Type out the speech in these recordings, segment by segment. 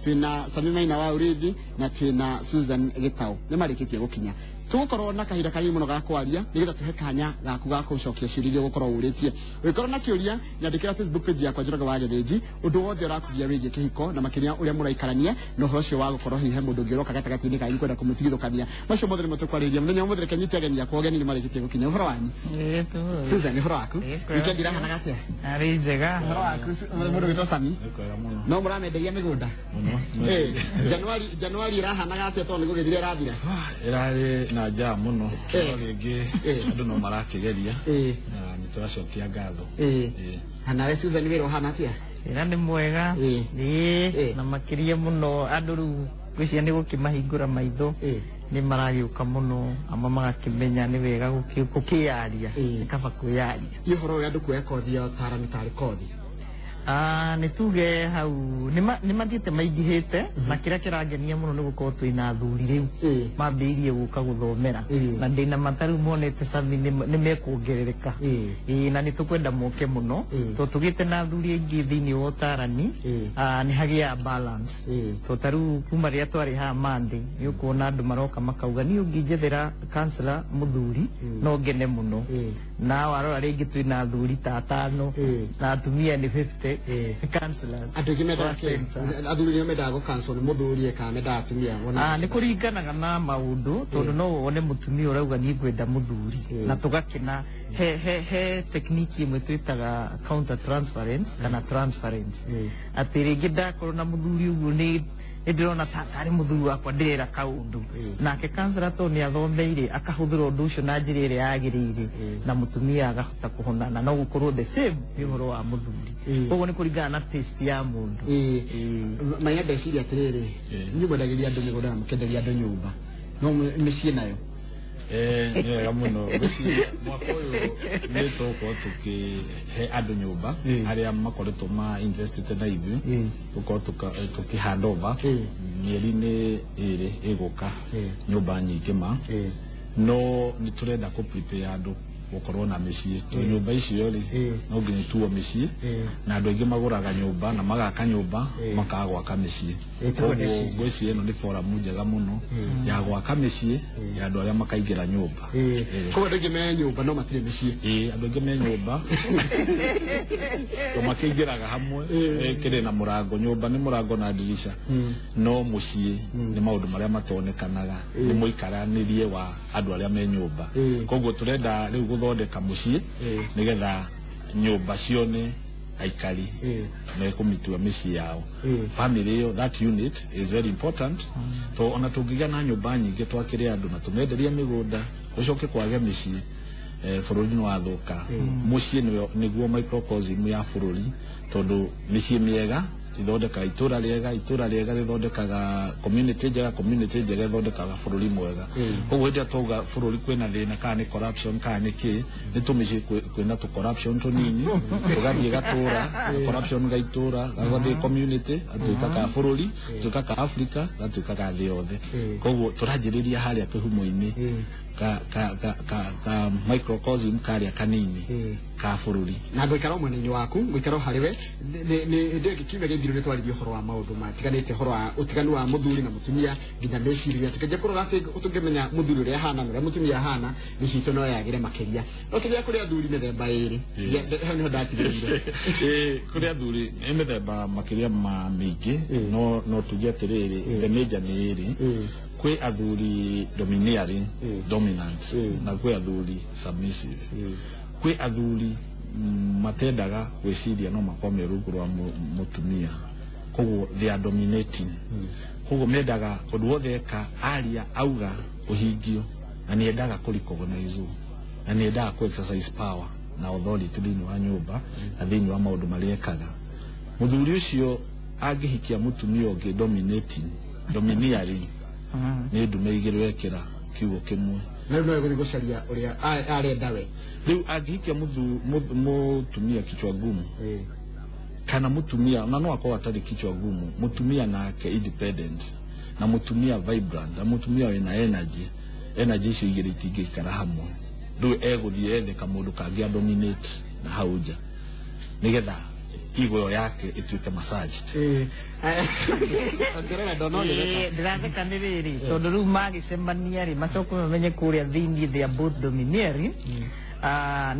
Twina Sami Maina wa Urithi na twina Susan Gitau. Nĩ marĩkĩtie gũkinya. Tũgũkorwo na kahinda kanini mũno ga kwaria nĩgetha tũhe kanya gaku ga gũcokia ciũria iria ũgũkorwo ũrĩtie. Ũngĩkorwo na kĩũria, nyandĩkĩra Facebook page yakwa Njoroge wa Gĩthĩnji, ũndũ wothe ũrakũgia wĩgiĩ kĩhiko na makĩria ũrĩa mũraikarania na ũhoro ũcio wa gũkorwo hihi he mũndũ ũngĩ ũroka gatagatĩ-inĩ kanyu kwenda kũmũtigithũkania. Macio mothe nĩmo tũkwarĩrĩria mũthenya ũmũthĩ. Reke nyite ageni akwa, ũgeni nĩ marĩkĩtie gũkinya. Ũhoro wanyu? Susan, ũhoro waku? Weekend irahanaga atĩa? Arĩ njega. Ũhoro waku, mũndũ gwĩtwo Sami? No mũramenderia mĩgũnda? Januari ĩrahanaga atĩa tondũ nĩ gũgĩthira ĩrathira? Ĩrarĩ na njaa mũno, no rĩngĩ andũ no marakĩgeria na nĩ tũracokia ngatho. Nawe Susan, wĩra ũhana atĩa? Wĩra nĩ mwega. Ĩĩ, na makĩria mũno andũ rĩu ngwĩciria nĩ gũkĩmahingũra maitho, nĩ maragĩũka mũno, amwe magakĩmenya nĩ wega gũkĩyaria, nĩ kaba kwĩyaria. Ti ũhoro ũyũ andũ kuoya kothi ya ũtarani tarĩ kothi? Nĩ tuge hau nĩ mathiĩte maingĩhĩte, na kĩrĩa kĩrangenia mũno nĩ gũkorwo twĩna athuri rĩu mambĩrĩirie gũka gũthomera, na ndĩna mata rĩu monete Sami nĩ mekuongerereka. Ĩĩ, na nĩ tũkwenda moke mũno tondũ tũgĩte na athuri aingĩ thĩinĩ wa ũtarani, nĩ hagĩaga balance. Tondũ ta rĩu kuma rĩrĩa twarĩ haha Monday, nĩ ũkuona andũ maroka makauga niĩ ũngĩnjethera counselor mũthuri no ngene mũno. Na warora rĩngĩ twĩna athuri ta atano na atumia nĩ 50 counselors. Andũ aingĩ mendaga kĩ? Athuri nĩo mendaga gũcancel nĩ mũthuri kana mendaga atumia? Nĩ kũringanaga na maũndũ, tondũ no wone mũtumia ũrauga niĩ ngwenda mũthuri na tũgakena. He technique ĩmwe twĩtaga counter transference kana transference, atĩ rĩngĩ ndakorwo na mũthuri ũguo nĩ ndĩrona ta tarĩ mũthuri wakwa ndĩrera kaũndũ, nake counselor tondũ nĩ athomeire akahũthĩra ũndũ ũcio na njĩra ĩrĩa yagĩrĩire na mũtumia akahota kũhona, na no gũkorwo the same nĩ ũhoro wa mũthuri. Koguo nĩ kũringana na taste ya mũndũ. Maina, ndeciria atĩrĩrĩ, inyuĩ mwendagĩria andũ mĩgũnda na mũkenderia andũ nyũmba, no mĩciĩ nayo? Nĩ wega mũno. Ngwĩciria mwaka ũyũ nĩ tũgũkorwo tũkĩhe andũ nyũmba arĩa makoretwo ma investite na ithuĩ, tũkorwo tũkĩ hand over mĩeri-inĩ 2 ĩgũka nyũmba nyingĩ ma, no nĩ tũrenda kũ prepare andũ gũkorwo na mĩciĩ, tondũ nyũmba icio rĩ, no nginya ituo mĩciĩ, na andũ aingĩ magũraga nyũmba na magaka nyũmba makaga gwaka mĩciĩ. Koguo ngwĩciria ĩno nĩ forum njega mũno ya gwaka mĩciĩ ya andũ arĩa makaingĩra nyũmba. Koguo andũ aingĩ me nyũmba no matirĩ mĩciĩ? Ĩĩ, andũ aingĩ me nyũmba to makĩingĩraga hamwe, kĩrĩ na mũrango. Nyũmba nĩ mũrango na ndirica, no mũciĩ nĩ maũndũ marĩa matonekanaga, nĩ mũikaranĩrie wa andũ arĩa me nyũmba. Koguo tũrenda rĩu gũthondeka mũciĩ nĩgetha nyũmba cione aikari mekũmitua mĩciĩ yao. Family ĩyo, that unit is very important, to ona tũngĩgĩa na nyũmba nyingĩ twakĩre andũ na tũmenderie mĩgũnda, gũcoke kwage mĩciĩ, bũrũri nĩ wathũka. Mũciĩ nĩguo microcosm ya bũrũri, tondũ mĩciĩ mĩega ithondekaga itũra rĩega, itũra rĩega rĩthondekaga community njega, community njega ĩthondekaga bũrũri mwega. Koguo hĩndĩ ĩrĩa twauga bũrũri kwĩna thĩna, kana nĩ corruption kana nĩ kĩ, nĩ tũmĩciĩ kwĩna tũ corruption tũnini tũgathiĩ gatũra, corruption ga itũra gagathiĩ community, gatuĩka ka bũrũri, gatuĩka ka Africa, gatuĩka ka thĩ yothe. Koguo tũranjĩrĩria harĩa kĩhumo-inĩ ka microcosm karĩa kanini ka bũrũri. Na ngũikara o mwena-inĩ waku, ngũikara o harĩ we. Nĩ hĩndĩ ĩyo kiumia gĩthiru nĩ twaririe ũhoro wa maũndũ matiganĩte, ũhoro wa ũtiganu wa mũthuri na mũtumia nginya mĩciria, tukĩnjia kũrora atĩ tũngĩmenya mũthuri ũrĩa ahana na ũrĩa mũtumia ahana, mĩciĩ itũ no yagĩre makĩria. No kĩrĩa kũrĩ athuri mĩthemba ĩrĩ, hau nĩho ndatigĩrire. Ĩĩ, kũrĩ athuri nĩ mĩthemba makĩria ma mĩingĩ, no tuge atĩrĩrĩ, the major nĩ ĩrĩ. Kwĩ athuri domineering, dominant, na kwĩ athuri submissive. Kwĩ athuri matendaga gwĩciria no makorwo me rungu rwa mũtumia, koguo they are dominating. Koguo mendaga ũndũ wothe eka, aria, auga ũhingio, na nĩ endaga kũ recognize na nĩ endaga kũ exercise power na authority thĩinĩ wa nyũmba na thĩinĩ wa maũndũ marĩa ekaga. Mũthuri ũcio angĩhikia mũtumia ũngĩ dominating, domineering, nĩ ndume igĩrĩ wekĩra kiugo kĩmwe. Na rĩu no egũthiĩ gũcaria ũrĩa arenda we. Rĩu angĩhikia mũtumia kichwa ngumu, kana mũtumia na no akorwo atarĩ kichwa ngumu, mũtumia nake independent na mũtumia vibrant na mũtumia wĩna energy, energy icio igĩrĩ itingĩikara hamwe. Rĩu egũthiĩ ethe kamũndũ kangĩ a dominate na hau nja nĩgetha ego yake ĩtuĩke massaged. Ndĩratheka nĩ rĩrĩ tondũ rĩu magĩcemania rĩ macoke mamenye kũrĩa thĩinĩ they are both domineering.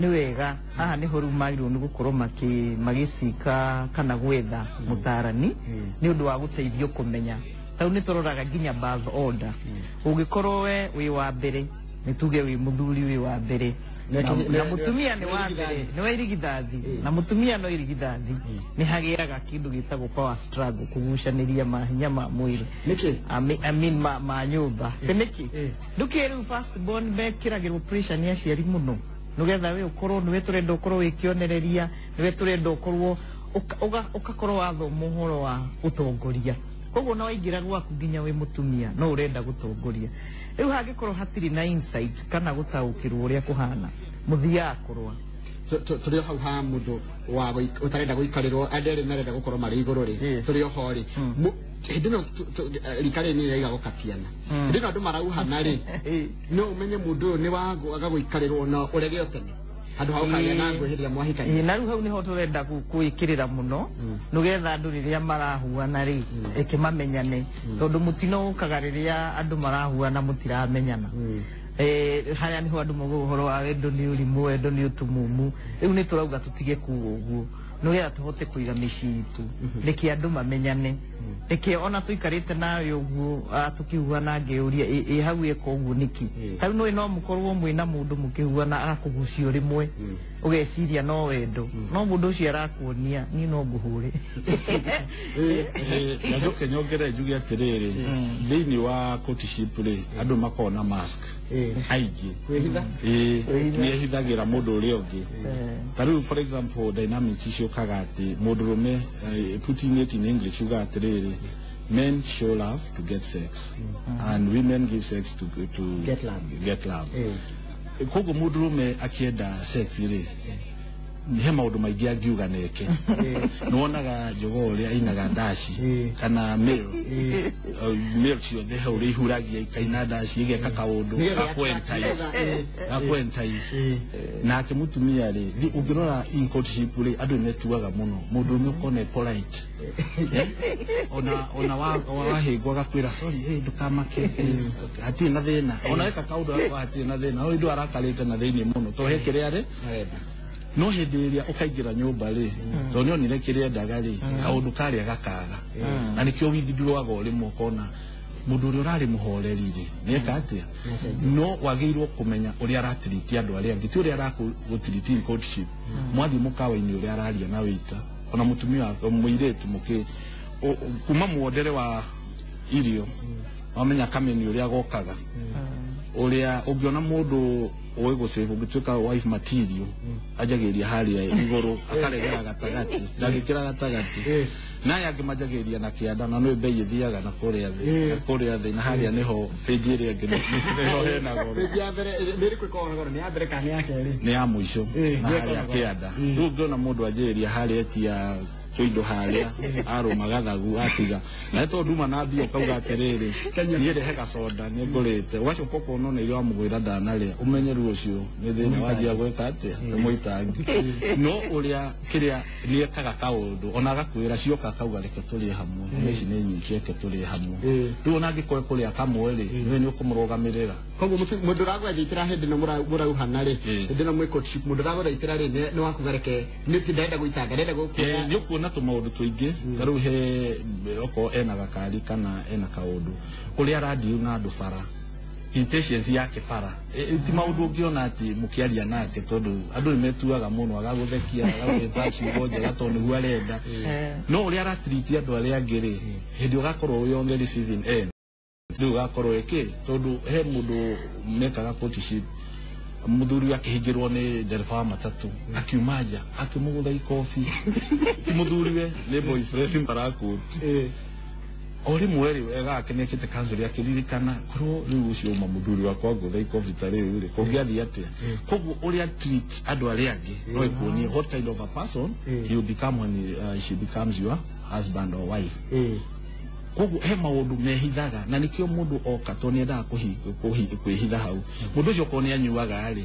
Nĩ wega haha nĩho rĩu magĩrĩirwo nĩ gũkorwo magĩcika kana gwetha mũtarani nĩ ũndũ wa gũteithio kũmenya. Tau nĩ tũroraga nginya birth order. Ũngĩkorwo we wĩ wa mbere, nĩ tuge wĩ mũthuri wĩ wa mbere na mũtumia nĩ wa mbere, nĩ wa irigithathi, na mũtumia no irigithathi, nĩ hagĩaga kĩndũ gĩtagwo power struggle, kũgucanĩria mahinya ma mwĩrĩ. Nĩkĩ? I mean ma nyũmba. Nĩkĩ? Ndũkĩ rĩu first born mekĩragĩrwo pressure nĩ aciari mũno, nĩgetha we ũkorwo nĩwe tũrenda ũkorwo wĩ kĩonereria, nĩwe tũrenda ũkorwo ũgakorwo wathoma ũhoro wa ũtongoria. Koguo no waingĩra gwaku nginya wĩ mũtumia no ũrenda gũtongoria. Rĩu hangĩkorwo hatirĩ na insight kana gũtaũkĩrwo ũrĩa kũhana, mũthiaga kũrũa. Tũrĩ o hau ha mũndũ wa ũtarenda gũikarĩrwo, andũ erĩ marenda gũkorwo marĩ igũrũ rĩ, tũrĩ o ho rĩ. Hĩndĩ ĩno rika rĩrĩ nĩ rĩraiga gũkatiana. Hĩndĩ ĩno andũ marauhana rĩ, no ũmenye mũndũ ũyũ nĩ wa kwaga gũikarĩrwo na ũrege o tene. Handũ ha ũkagĩa na ngũĩ hĩndĩ ĩrĩa mwahikania. Na rĩu hau nĩho tũrenda gwĩkĩrĩra mũno, nĩgetha andũ rĩrĩa marahuana rĩ, reke mamenyane. Tondũ mũtino ũkaga rĩrĩa andũ marahuana mũtiramenyana. Harĩa nĩho andũ maugaga ũhoro wa wendo nĩ ũrimũ, wendo nĩ ũtumumu. Rĩu nĩ tũrauga tũtige kuga ũguo, nĩgetha tũhote kũiga mĩciĩ itũ. Reke andũ mamenyane. Reke ona tũikarĩte nawe ũguo, tũkĩhuana ngĩũria, ĩ hau ĩka ũguo nĩkĩ? Hau nĩũĩ no mũkorwo mwĩna mũndũ mũkĩhuana agakũgucia rĩmwe, ũgeciria no wendo, no mũndũ ũcio arakuonia niĩ no ngũhũre. Na njoke nyongere njuge atĩrĩrĩ, thĩinĩ wa courtship rĩ, andũ makoragwo na mask aingĩ. Kwĩhitha? Nĩehithagĩra mũndũ ũrĩa ũngĩ. Ta rĩu for example dynamics ciũkaga atĩ mũndũrũme, putting it in English ugaga atĩrĩrĩ, men show love to get sex and women give sex to get love. Get love. Koguo mũndũrũme akĩenda sex rĩ, he maũndũ maingĩ angiuga neke. Nĩwonaga njogoo ũrĩa ainaga ndaci kana male, male ciothe hau ũrĩa ihuragia ikaina ndaci igeka kaũndũ gakwentice. Nake mũtumia rĩ, ũngĩrora in courtship rĩ, andũ nĩmetuaga mũno. Mũndũrũme ũkona e polite. Ona wahĩngwo agakwĩra sorry, ndũkamake, hatirĩ na thĩna. Ona eka kaũndũ agakorwo hatirĩ na thĩna, no ũndũ arakarĩte na thĩinĩ mũno, tondũ he kĩrĩa arĩ. No hĩndĩ ĩrĩa ũkaingĩra nyũmba rĩ, tondũ nĩonire kĩrĩa endaga rĩ, kaũndũ karĩa gakaga. Na nĩkĩo withdrawaga o rĩmwe ũkona mũndũ ũrĩa ũrarĩ mũhoreri rĩ, nĩeka atĩa? No wagĩrĩirwo kũmenya ũrĩa aratiriti andũ arĩa angĩ, ti ũrĩa arakũtiriti in courtship. Mwathiĩ mũkawa-inĩ ũrĩa araria na waiter, ona mũtumia wake, mũirĩtu mũkĩ, kuma muondere wa irio, wamenya kameni ũrĩa gokaga. Ũrĩa ũngĩona mũndũ ũĩ gũsave, ũngĩtuĩka wife material, anjagĩrĩria harĩa igũrũ, akaregera gatagatĩ, ndangĩkĩra gatagatĩ. Naye angĩ manjagĩrĩria na kĩanda, na nĩ bei ĩthiaga na kũrĩa thĩ, na kũrĩa thĩ, na harĩa nĩho benji ĩrĩa ĩngĩ nĩho hena goro. Benji ya mbere, nĩ ĩrĩkũ ĩkoragwo na goro? Nĩ ya mbere kana nĩ ya kerĩ? Nĩ ya mũico, na harĩa kĩanda. Rĩu ũngĩona mũndũ anjĩrĩria harĩa etia kĩndũ harĩa, arũma gathagu atiga. Na nĩ tondũ nduma na mbia ũkauga atĩrĩrĩ, niĩ rehe gacoda nĩ ngũrĩte. Ũgacoka ũkona ona irio wamũgũrĩra ndanarĩa, ũmenye rĩu ũcio nĩ thĩna wanjia gwĩka atĩa, nĩ mũitangi. No ũrĩa kĩrĩa nĩekaga kaũndũ, ona agakwĩra cioka akauga reke tũrĩe hamwe, na ici nĩ nyingĩ reke tũrĩe hamwe. Rĩu ona angĩkorwo ekũrĩa kamwe rĩ, we nĩ ũkũmũrũgamĩrĩra. Koguo mũndũ ũragwethaitĩra hĩndĩ ĩno mũrauhana rĩ, hĩndĩ ĩno mwĩ courtship, mũndũ ũragwethaitĩra rĩ, nĩ wakuga reke, nĩ ti ndarenda gũitanga, ndarenda gũkuoya. Nĩ ũkuona tũmaũndũ tũingĩ, ta rĩu he okorwo ena gakari kana ena kaũndũ, ũrĩa arandiu na andũ bara, impatience yake bara. Ti maũndũ ũngĩona atĩ mũkĩaria nake, tondũ andũ nĩ metuaga mũno, agagũthekia, agagwĩta ciugo njega tondũ nĩguo arenda. No ũrĩa aratiriti andũ arĩa angĩ rĩ, hĩndĩ ũgakorwo wĩ on the receiving end, rĩu ũgakorwo ĩkĩ, tondũ he mũndũ mekaga courtship, mũthuri akĩhingĩrwo nĩ ndereba wa matatũ, akiuma nja, akĩmũgũtha ikobi. Ti mũthuriwe, nĩ boyfriend marakũti. O rĩmwe rĩ, wega ake nĩekĩte cancel akĩririkana, korwo rĩu ũcio uma mũthuri wakwa ngũtha ikobi ta rĩu rĩ, kũngĩathiĩ atĩa? Koguo ũrĩa treat andũ arĩa angĩ, no ĩkuonie what kind of a person he will become when she becomes your husband or wife. Koguo he maũndũ mehithaga, na nĩkĩo mũndũ oka tondũ nĩendaga kwĩhitha hau. Mũndũ ũcio okorwo nĩanyuaga rĩ,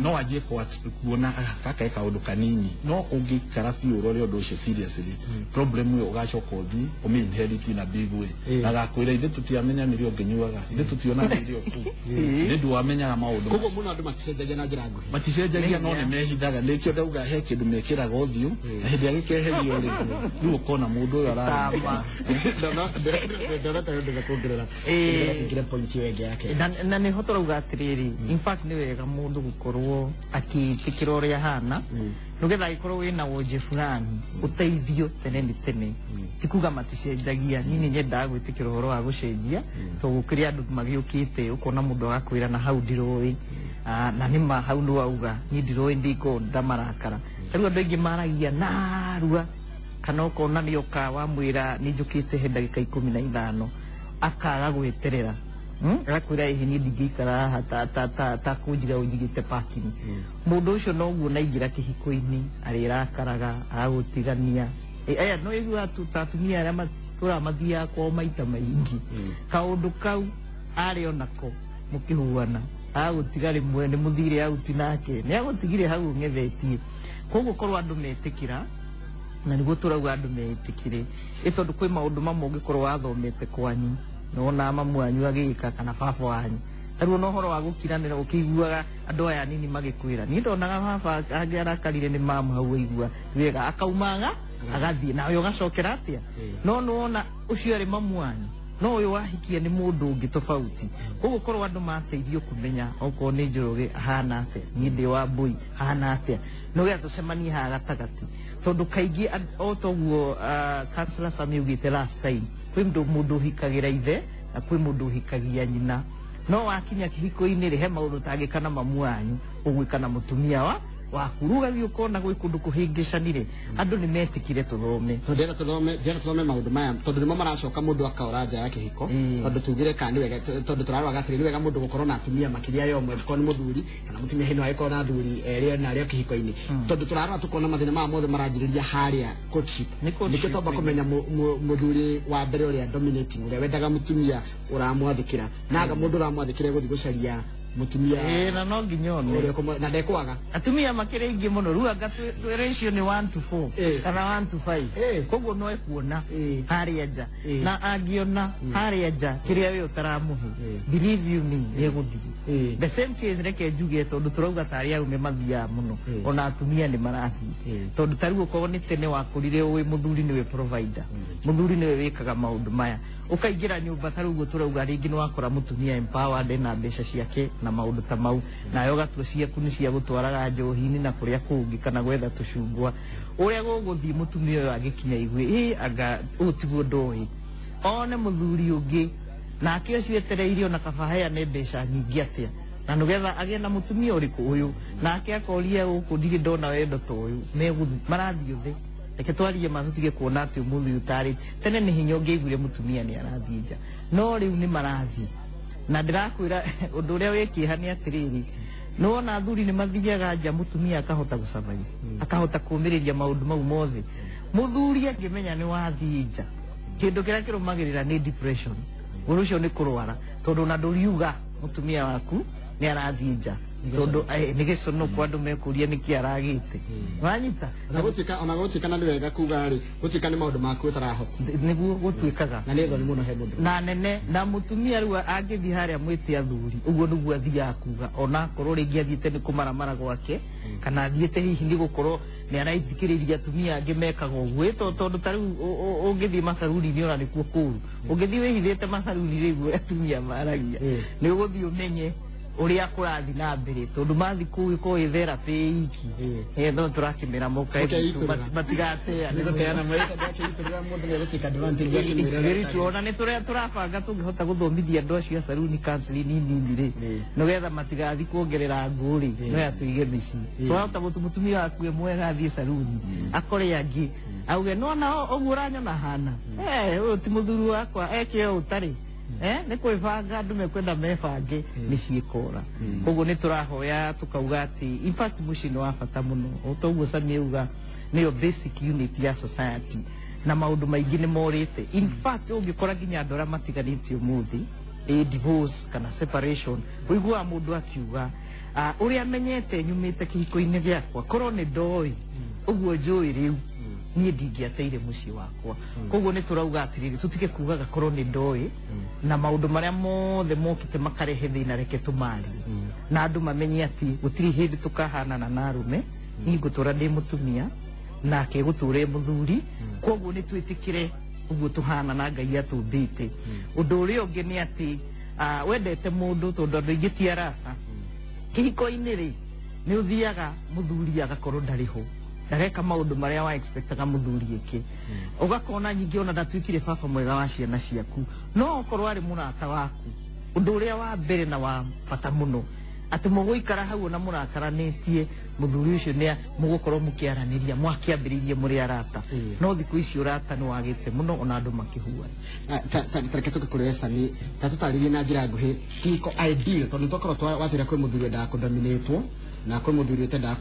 No anjie kuona gaka ke kaundu kanini, no ũngĩikara biũ ũrore ũndũ ũcio seriously, problem ĩyo ũgacoka ũthiĩ ũmĩ inherit na big way. Na gakwĩra ithe tũtiamenyanire ũngĩnyuaga, ithe tũtionanire kũu, ithe ndwamenyaga maũndũ. Koguo mũno andũ maticenjagia na njĩra nguhĩ? Maticenjagia, no nĩ mehithaga. Nĩkĩo ndauga he kĩndũ mekĩraga ũthiũ, na hĩndĩ ĩrĩa gĩkeherio rĩ, rĩu ũkona mũndũ ũyũ ara Ndona ta ndĩrenda kuongerera nĩgetha tũingĩre point ĩyo ĩngĩ yake. Na nĩho tũrauga atĩrĩrĩ, in fact nĩ wega mũndũ gũkorwo akĩĩtĩkĩra ũrĩa ahana, nĩgetha angĩkorwo wĩna wonje fulani ũteithio tene nĩ tene. Ti kuga maticenjagia. Niĩ nĩ nyendaga gwĩtĩkĩra ũhoro wa gũcenjia, tondũ gũkĩrĩ andũ magĩũkĩte ũkona mũndũ agakwĩra na hau ndiroĩ. Na nĩma hau nĩ wauga niĩ ndiroĩ, ndiko ndamarakara. Rĩu andũ aingĩ maragia narua, kana ũkona nĩ oka wamwĩra nĩ njũkĩte he ndagĩka 15, akaga gweterera. Agakwĩra ĩhĩ, niĩ ndingĩikara haha ta kũnjiga ũnjigĩte parking. Mũndũ ũcio noguo naingĩra kĩhiko-inĩ arĩrakaraga, agagũtigania. Aya no iguaga ta atumia arĩa matũraga mathiaga kwao maita maingĩ, kaũndũ kau arĩ onako mũkĩhuana, agagũtiga rĩmwe nĩ mũthire auti nake nĩ agũtigire hau ũng'ethetie. Koguo korwo andũ metĩkĩra, na nĩguo tũrauga andũ metĩkĩre, ĩ tondũ kwĩ maũndũ mamwe ũngĩkorwo wathomete kwanyu, nĩwona mamu wanyu agĩka kana baba wanyu. Tarĩu ona ũhoro wa gũkiranĩra, ũkĩiguaga andũ aya anini magĩkwĩra, niĩ ndonaga baba angĩarakarire nĩ mamu hau, waigua wega akaumaga agathiĩ, nawe ũgacokera atĩa? No nĩwona ũcio arĩ mamu wanyu, no ũyũ wahikia nĩ mũndũ ũngĩ tofauti. Koguo korwo andũ mateithio kũmenya okorwo nĩ Njoroge ahana atĩa, niĩ ndĩ wa Mbui ahana atĩa, nĩgetha tũcemanie haha gatagatĩ. Tondũ kaingĩ o toguo Councillor Sami augĩte last time, kwĩ mũndũ ũhikagĩra ithe na kwĩ mũndũ ũhikagia nyina. No wakinya kĩhiko-inĩ rĩ, he maũndũ ũtangĩka na mamu wanyu ũgwĩka na mũtumia wa waku. Rĩu ũgathiĩ ũkona gwĩ kũndũ kũhĩngĩcanire. Andũ nĩ metĩkire tũthome. Tondũ ndĩrenda tũthome maũndũ maya, tondũ nĩmo maracoka mũndũ akaora nja ya kĩhiko. Tondũ tugire kana nĩ wega, tondũ tũraroraga atĩrĩ, nĩ wega mũndũ gũkorwo na atumia makĩria ya ũmwe, angĩkorwo nĩ mũthuri kana mũtumia, hĩndĩ angĩkorwo na athuri erĩ na arĩa kĩhiko-inĩ. Tondũ tũrarora tũkona mathĩna maya mothe maranjĩrĩria harĩa courtship. Nĩ courtship. Nĩkĩo twamba kũmenya mũthuri wa mbere ũrĩa dominating, ũrĩa wendaga mũtumia ũramwathĩkĩra, na aga mũndũ ũramwathĩkĩra egũthiĩ gũcaria mũtumia Ĩĩ, na no nginya one ũrĩa na ndekwaga. Atumia makĩrĩ aingĩ mũno. Rĩu anga twĩ ratio nĩ 1 to 4 kana 1 to 5. Koguo no ekuona harĩa nja, na angĩona harĩa nja kĩrĩa we ũtaramũhe, believe you me, nĩ egũthiĩ. The same case, reke njuge, tondũ tũrauga tarĩ arũme mathiaga mũno, ona atumia nĩ marathiĩ. Tondũ ta rĩu okorwo nĩ tene wakũrire ũĩ mũthuri nĩwe provider, mũthuri nĩwe wĩkaga maũndũ maya, ũkaingĩra nyũmba ta rĩu ũguo tũrauga, rĩngĩ nĩ wakora mũtumia empowered na mbeca ciake na maũndũ ta mau, nawe ũgatua ciaku nĩ cia gũtwaraga njohi-inĩ na kũrĩa kũngĩ kana gwetha tũcungwa. Ũrĩa gũgũthiĩ, mũtumia ũyũ agĩkinya igue ĩ anga ũũ tiguo ndoĩ, one mũthuri ũngĩ nake ũcio etereire ona kaba heane mbeca nyingĩ atĩa na nĩgetha agĩe na mũtumia ũrĩkũ ũyũ, nake akoria gũkũ ndirĩ ndona wendo ta ũyũ. Megũthiĩ marathiĩ othe. Reke twarie ma, tũtige kuona atĩ ũmũthĩ ũyũ tarĩ tene nĩ hinya ũngĩaiguire mũtumia nĩ arathiĩ nja, no rĩu nĩ marathiĩ. Na ndĩrakwĩra ũndũ ũrĩa wĩ kĩeha nĩ atĩrĩrĩ, nĩwona athuri nĩ mathiaga nja, mũtumia akahota gũcabania, akahota kũmĩrĩria maũndũ mau mothe. Mũthuri angĩmenya nĩ wathiĩ nja, kĩndũ kĩrĩa kĩrũmagĩrĩra nĩ depression. Ũndũ ũcio nĩ kũrwara, tondũ ona ndũriuga mũtumia waku nĩ arathiĩ nja, tondũ nĩ gĩconoko, andũ mekũria nĩkĩ aragĩte wanyita. Ona gũtuĩka na nĩ wega kuga rĩ, gũtuĩka nĩ maũndũ maku ũtarahota. Nĩguo gũtuĩkaga. Na nĩ thoni mũno he mũndũ. Na nene na mũtumia rĩu angĩthiĩ harĩa mwĩte athuri, ũguo nĩguo athiaga kuga, ona akorwo rĩngĩ athiĩte nĩ kũmaramara gwake, kana athiĩte hihi nĩ gũkorwo nĩ araithikĩrĩria atumia angĩ mekaga ũguo. Ĩ tondũ ta rĩu ũngĩthiĩ macaruni-inĩ, ona nĩkuo kũũru, ũngĩthiĩ wĩhithĩte macaruni rĩu ũrĩa atumia maragia, nĩ ũgũthiĩ ũmenye ũrĩa kũrathiĩ na mbere, tondũ mathiĩ kũu ĩkorwo ĩ therapy iki. No tũrakĩmera moka. Mũkeitũrũra. Matigateana. Nĩ gũteana maitho, ndakĩitũrũra mũndũ nĩ egũtuĩka advantage akĩmwĩra. Very true. Ona nĩ tũrĩa tũrabanga tũngĩhota gũthomithia andũ acio a saruni counseling nini rĩ, nĩgetha matigathiĩ kuongerera ngũ rĩ, no yatũige mĩciĩ. Twahota gũtu mũtumia waku e mwega athiĩ saruni akore angĩ auge nona ũguo ũranyona hana, ũyũ ti mũthuri wakwa, eke ũũ ũtarĩ. Nĩ kwĩbanga andũ mekwenda mebange mĩciĩ kora. Koguo nĩ tũrahoya tũkauga atĩ in fact mũciĩ nĩ wa bata mũno. O ta ũguo Sami auga, nĩyo basic unit ya society, na maũndũ maingĩ nĩ morĩte. In fact ũngĩkora nginya andũ arĩa matiganĩte ũmũthĩ Divorce kana separation, ũiguaga mũndũ akiuga ũrĩa menyete nyumĩte kĩhiko-inĩ gĩakwa korwo nĩ ndoĩ ũguo njũĩ rĩu niĩ ndingĩateire mũciĩ wakwa. Koguo nĩ tũrauga atĩrĩrĩ, tũtige kugaga korwo nĩ ndoĩ na maũndũ marĩa mothe mokĩte makarehe thĩna, reke tũmarie na andũ mamenye atĩ gũtirĩ hĩndĩ tũkahanana na arũme. Niĩ ngũtũra ndĩ mũtumia nake gũtũra mũthuri, koguo nĩ twĩtĩkĩre ũguo tũhana na Ngai atũmbĩte. Ũndũ ũrĩa ũngĩ nĩ atĩ wendete mũndũ, tondũ andũ aingĩ ti arata kĩhiko-inĩ rĩ, nĩ ũthiaga mũthuri agakorwo ndarĩ ho, ndareka maũndũ marĩa wa expectaga mũthuri ĩke, ũgakona nyingĩ ona ndatuĩkire baba mwega wa ciana ciaku, no okorwo arĩ mũrata waku. Ũndũ ũrĩa wa mbere na wa bata mũno atĩ mũgũikara hau ona mũrakaranĩtie, mũthuri ũcio nĩ mũgũkorwo mũkĩaranĩria mwakĩambĩrĩirie mũrĩ arata. No thikũ ici ũrata nĩ wagĩte mũno ona andũ makĩhuana. Tareke tũke kũrĩ Sami, ta tũtarĩrie na njĩra nguhĩ kĩhiko ideal, tondũ twakorwo watwĩra kwĩ mũthuri wendaga kũdominatwo na kwĩ mũthuri ũtendaga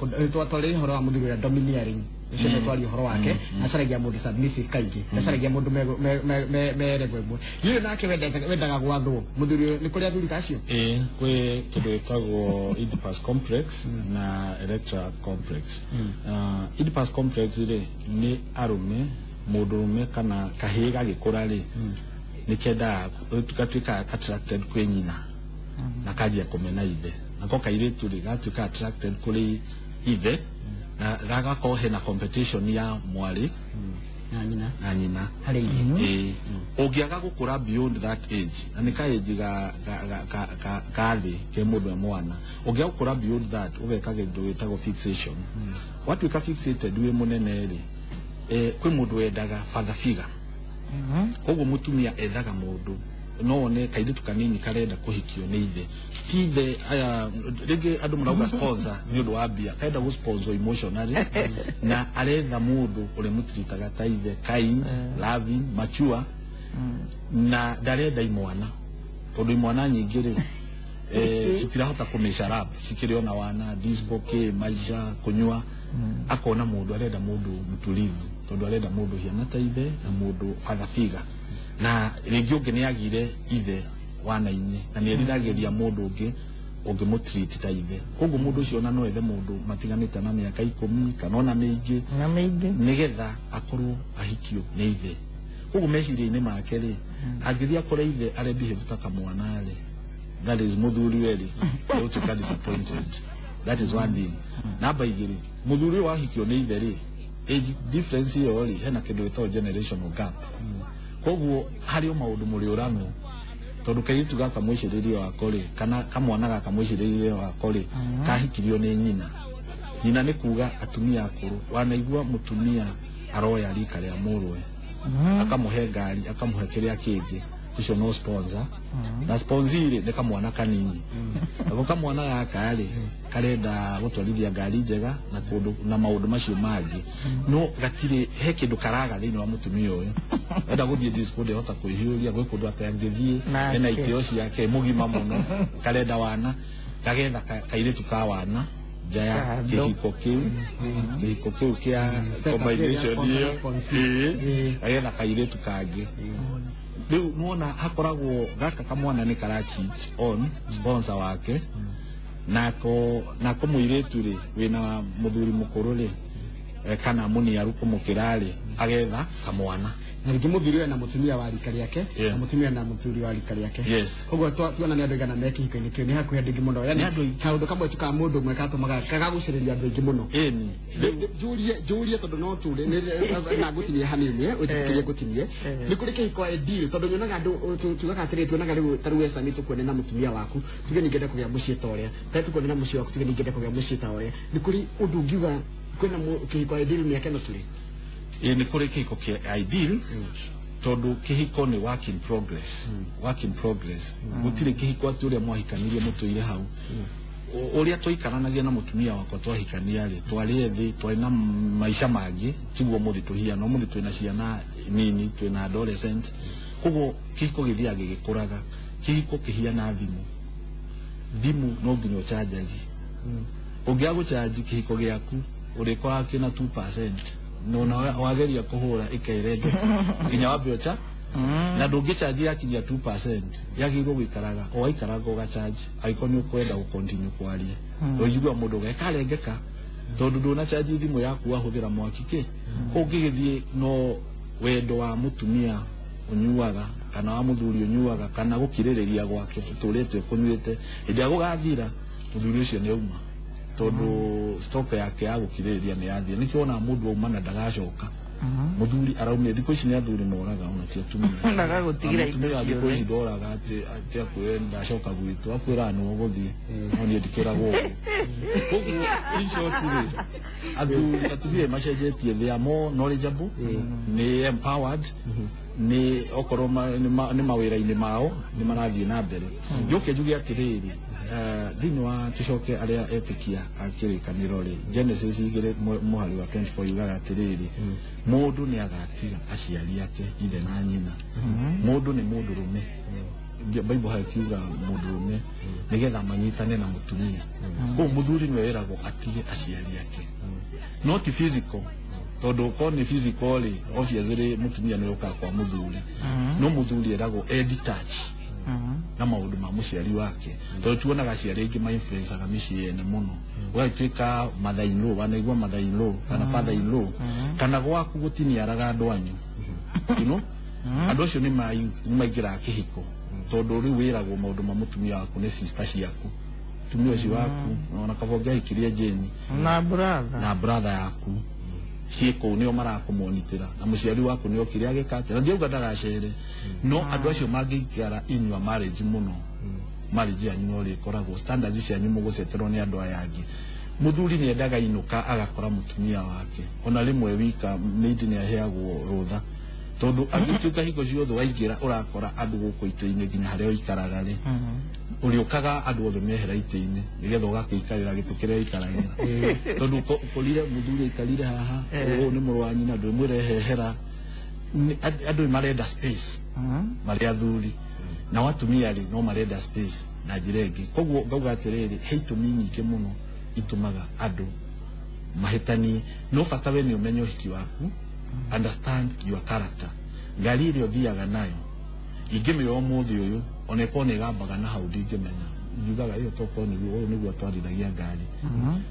twarĩrie ũhoro wa mũthuri ũrĩa domineering, ũcio nĩ twaria ũhoro wake, acaragia mũndũ submissive kaingĩ, acaragia mũndũ me level ĩmwe. Yeye nake wendaga gwathwo mũthuri, nĩ kũrĩ athuri ta acio? Ĩĩ, kwĩ kĩndũ gĩtagwo Oedipus complex na Electra complex. Oedipus complex rĩ, nĩ arũme, mũndũrũme kana kahĩĩ gagĩkũra rĩ, nĩ kendaga gatuĩka attracted kwĩ nyina na kanjia kũmena ithe, nako kairĩtu rĩ gatuĩka attracted kũrĩ ithe na gagakorwo hena competition ya mwarĩ na nyina, na nyina harĩ ithe. Ĩĩ, ũngĩaga gũkũra beyond that age, na nĩ ka age ga thĩ ke mũndũ e mwana, ũngĩaga gũkũra beyond that ũgeka kĩndũ gĩtagwo fixation. Watuĩka fixated wĩ mũnene rĩ, kwĩ mũndũ wendaga father figure, koguo mũtumia ethaga mũndũ, no one kairĩtu kanini karenda kũhikio nĩ ithe, ti ithe aya rĩngĩ andũ marauga sponsor nĩ ũndũ wa mbia, karenda gũ sponsor emotionally na aretha mũndũ ũrĩa mũtiritaga ta ithe, kind, loving, mature, na ndarenda imwana, tondũ imwana nyingĩ rĩ citirahota kũmĩcara up, cikĩrĩ ona wana disco kĩ maica kũnyua, akona mũndũ arenda mũndũ mtulivu, tondũ arenda mũndũ hiana ta ithe na mũndũ father figure, na rĩngĩ ũngĩ nĩ agire ithe wana-inĩ na nĩ eriragĩria mũndũ ũngĩ ũngĩmũtreat ta ithe, koguo mũndũ ũcio ona no ethe mũndũ matiganĩte na mĩaka 10 kana ona mĩingĩ, na mĩingĩ, nĩgetha akorwo ahikio nĩ ithe. Koguo meciria-inĩ make rĩ, angĩthiĩ akore ithe arebehave ta kamwana rĩ, that is mũthuri we rĩ, nĩũtuĩka disappointed. That is one thing. Namba igĩrĩ, mũthuri ũyũ wahikio nĩ ithe rĩ, age difference ĩyo rĩ, hena kĩndũ gĩtagwo generational gap, koguo harĩ o maũndũ mũrĩũranwo, tondũ kairĩtu gaka mwĩcirĩrie wako rĩ, kana kamwana gaka mwĩcirĩrie wako rĩ, kahikirio nĩ nyina. Nyina nĩ kuga atumia akũrũ, wanaigua mũtumia aroya rika rĩa mũrũwe, akamũhe ngari, akamũhe kĩrĩa kĩngĩ, ũcio no sponsor, na sponsor rĩ nĩ kamwana kanini, nako kamwana gaka rĩ karenda gũtwarithia ngari njega na kũndũ na maũndũ macio mangĩ, no gatirĩ he kĩndũ karaga thĩinĩ wa mũtumia ũyũ, enda gũthiĩ disco ndehota kwĩhiũria, gwĩ kũndũ atangĩthiĩ, ena itĩo ciake mũgima mũno, karenda wana, kagetha kairĩtu ka wana nja ya kĩhiko kĩu, kĩhiko kĩu kĩa combination ĩyo, kagetha kairĩtu kangĩ. Rĩu nĩwona hakoragwo gaka kamwana nĩ kara cheat on sponsor wake, nako mũirĩtu rĩ wĩna mũthuri mũkũrũ rĩ kana mũniaru kũmũkĩra rĩ, agetha kamwana, na rĩngĩ mũthuri ũyũ na mũtumia wa rika rĩake, na mũtumia na mũthuri wa rika rĩake. Koguo tuona nĩ andũ aigana me kĩhiko-inĩ kĩu, nĩ hakuhĩ andũ aingĩ mũno, yani kaũndũ kamwe tu ka mũndũ ũmwe gatũmaga kagagucĩrĩria andũ aingĩ mũno. Ĩni njũrie tondũ no tũre na ngũtinie hanini, ũnjĩtĩkĩrie ngũtinie, nĩ kũrĩ kĩhiko ideal, tondũ nyonaga andũ tugaga atĩrĩrĩ, tuonaga rĩu ta rĩu we Sami tũkuone na mũtumia waku, tuge ningĩenda kũgĩa mũciĩ ta ũrĩa, ta tũkuone na mũciĩ waku, tuge ningĩenda kũgĩa mũciĩ ta ũrĩa, nĩ kũrĩ ũndũ ũngiuga kwĩna kĩhiko ideal mĩaka ĩno tũrĩ? Ĩĩ, nĩ kũrĩ kĩhiko kĩa ideal, tondũ kĩhiko nĩ work in progress, work in progress. Gũtirĩ kĩhiko atĩ ũrĩa mwahikanirie mũtũire hau, ũrĩa twaikaranagia na mũtumia wakwa twahikania rĩ, twarĩ ethĩ, twarĩ na maica mangĩ, tiguo mũthĩ tũhiana, ũmũthĩ twĩna ciana nini, twĩna adolescent, koguo kĩhiko gĩthiaga gĩgĩkũraga. Kĩhiko kĩhiana thimũ, thimũ no nginya ũcanjagi, ũngĩaga gũcanji kĩhiko gĩaku ũrĩkoraga kĩna 2%, no na wageria kũhũra ĩkerengeka nginya wambe ũca Na ndũngĩchanji yakinyia 2% yagĩrĩirwo gũikaraga o waikaraga ũgachanji angĩkorwo nĩ ũkwenda gũcontinue kwaria. Ũigua mũndũ gekarengeka tondũ ndũnachanji thimũ yaku wahũthĩra mwaki kĩ. Ũngĩgĩthiĩ no wendo wa mũtumia ũnyuaga kana wa mũthuri ũnyuaga kana gũkirĩrĩria gwake ũtũrĩte ũkũnyuĩte hĩndĩ ĩrĩa gũgathira mũthuri ũcio nĩ auma tondũ stock yake ya gũkirĩrĩria nĩ yathira. Nĩkĩo wonaga mũndũ auma na ndagacoka. Mũthuri araumire thikũ ici nĩ athuri moraga ona ti atumia. Ndagagũtigĩra indo Mũtumia thikũ ciothe. ici ndoraga atĩ akwĩre ndacoka gwitũ akwĩraga nĩwe ũgũthiĩ no niĩ ndikĩragwo ũguo. Koguo in short rĩ, athuri atumia macenjetie, they are more knowledgeable, nĩ empowered, nĩ okorwo nĩ mawĩra-inĩ mao nĩ marathiĩ na mbere. Njoke njuge atĩrĩrĩ, thĩinĩ wa tũcoke arĩa etĩkia a kĩrĩkanĩro rĩ, Genesis 2 mũhari wa 24 yugaga atĩrĩrĩ, mũndũ nĩ agatiga aciari ake ithe na nyina. Mũndũ nĩ mũndũrũme. Bible hakiuga mũndũrũme nĩgetha manyitane na mũtumia. Koguo mũthuri nĩwe wĩragwo atige aciari ake, no ti physical, tondũ korwo nĩ physical rĩ, obviously mũtumia nĩwe ũkaga kwa mũthuri, no mũthuri eragwo e detach na maũndũ ma mũciari wake, tondũ tuonaga aciari aingĩ ma-influencaga mĩciĩ yene mũno, ũgagĩtuĩka mother in law, wanaigua mother in law kana father in law, kana gwaku gũtiniaraga andũ anyu, you know, andũ acio nĩ maingĩraga kĩhiko, tondũ rĩu wĩragwo maũndũ ma mũtumia waku nĩ sister ciaku, mũtumia ũcio waku ona kaba ũngĩahikirie Jane na brother na brother yaku ciĩ kũu nĩo marakũmonitĩra, na mũciari waku nĩ okire agĩka atĩa, na ndiauga ndagacere, no andũ acio mangĩikara inyua marriage mũno, marriage yanyu no rĩkoragwo standards cianyu mũgũceterwo nĩ andũ aya angĩ. Mũthuri nĩ endaga inũka agakora mũtumia wake ona rĩmwe wika maid nĩ aheagwo rũtha, tondũ angĩtuĩka hingo ciothe waingĩra ũrakora andũ gũkũ itĩ-inĩ nginya harĩa ũikaraga rĩ, ũrĩũkaga andũ othe mehera itĩ-inĩ nĩgetha ũgakĩikarĩra gĩtĩ kĩrĩa ũikaragĩra, tondũ ũkorire mũthuri aikarire haha, ũyũ nĩ mũrũ wa nyina, ndwĩmwĩre hehera. Andũ nĩ marenda space marĩ athuri, nao atumia rĩ no marenda space na njĩra ĩngĩ. Koguo ngauga atĩrĩrĩ, he itũmi nyingĩ mũno itũmaga andũ mahĩtanie, no bata we nĩ ũmenye ũhiki waku, understand your character. Ngari ĩrĩa ũthiaga nayo ingĩmĩoya ũmũthĩ ũyũ ona ĩkorwo nĩ ĩgambaga na hau ndingĩmenya, njugaga ĩyo tokorwo nĩguo ũyũ nĩguo atwarithagia ngari,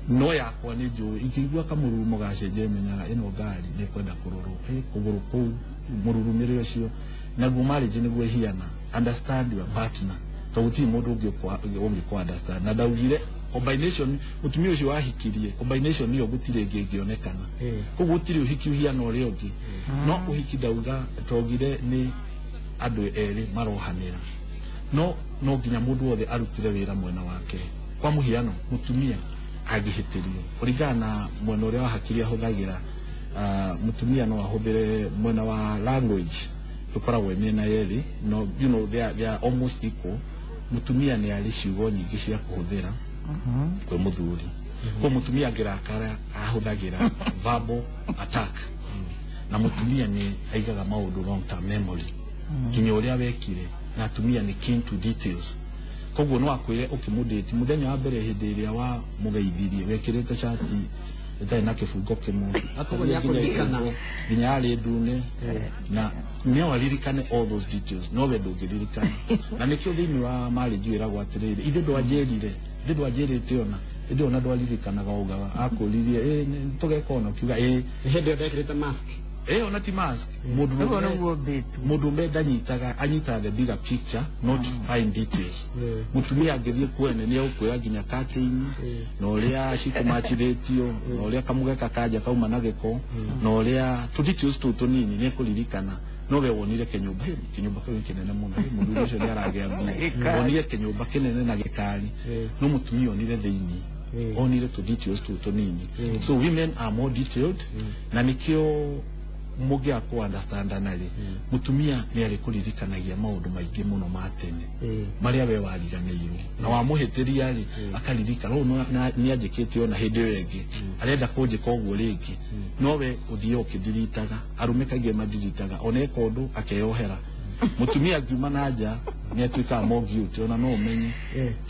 no yakwa nĩ njũĩ ingĩigua kamũrurumo gacenjia menyaga ĩno ngari nĩ ĩkwenda kũrorwo, kũgũrũ kũu mũrurumĩre ũcio naguo marriage nĩguo ĩhiana. Understand your partner, tondũ gũtirĩ mũndũ ũngĩ understand. Na ndaugire combination mũtumia ũcio wahikirie combination ĩyo gũtirĩ ĩngĩ ĩngĩonekana, koguo gũtirĩ ũhiki ũhiana ũrĩa ũngĩ. No ũhiki ndauga twaugire nĩ andũ erĩ marohanĩra, no nginya mũndũ wothe arutire wĩra mwena wake. Kwa mũhiano mũtumia angĩhĩtĩrio kũringana na mwena ũrĩa wa hakiri ahũthagĩra, mũtumia no ahũthĩre mwena wa language ĩkoragwo ĩ mĩena yerĩ, no you know they are almost equal. Mũtumia nĩ arĩ ciugo nyingĩ cia kũhũthĩra kwĩ mũthuri, kwa mũtumia angĩrakara ahũthagĩra verbal attack, na mũtumia nĩ aigaga maũndũ long term memory nginya ũrĩa wekire, na atumia nĩ keen to details. Koguo no akwĩre ũkĩmũdate mũthenya wa mbere hĩndĩ ĩrĩa wa mũgeithirie wekĩrĩte cati ĩtarĩ na kĩbungo kĩmwe, nginya yarĩ ndune, na no aririkane all those details, no we ndũngĩririkana. Na nĩkĩo thĩinĩ wa marriage wĩragwo atĩrĩrĩ, ithe ndwanjĩrire, ithe ndwanjĩrĩte ona ĩndĩ ona ndwaririkanaga ugaga akũririe tũgeka ona ũkiuga ĩ hĩndĩ ĩyo ndekĩrĩte mask, ona ti mask. Mũndũ ũmwe ndanyitaga, anyitaga the bigger picture, not fine details. Mũtumia angĩthiĩ kwene nĩ egũkwĩra nginya curtain, na ũrĩa cikũmachithĩtio, na ũrĩa kamũgeka kanja kauma na gĩko, na ũrĩa tũ details tũu tũnini nĩ ekũririkana. No we wonire kĩnyũmba, kĩnyũmba kĩu kĩnene mũno, mũthuri ũcio nĩ aragĩa mbia, wonire kĩnyũmba kĩnene na gĩkari, no mũtumia onire thĩinĩ, onire tũ details tũu tũnini. So women are more detailed, na nĩkĩo mũngĩaga kũ understandana rĩ, mũtumia nĩ arĩ kũririkanagia maũndũ maingĩ mũno ma tene marĩa we wariganĩirwo, na wamũhĩtĩria rĩ akaririkana ũũ nĩ anjĩkĩte ona hĩndĩ ĩyo ĩngĩ, arenda kũnjĩka ũguo rĩngĩ, no we ũthiĩ ũkĩndiritaga. Arũme kaingĩ mandiritaga, ona eka ũndũ akeyohera. Mũtumia angiuma na nja nĩ atuĩkaga more guilty ona no ũmenye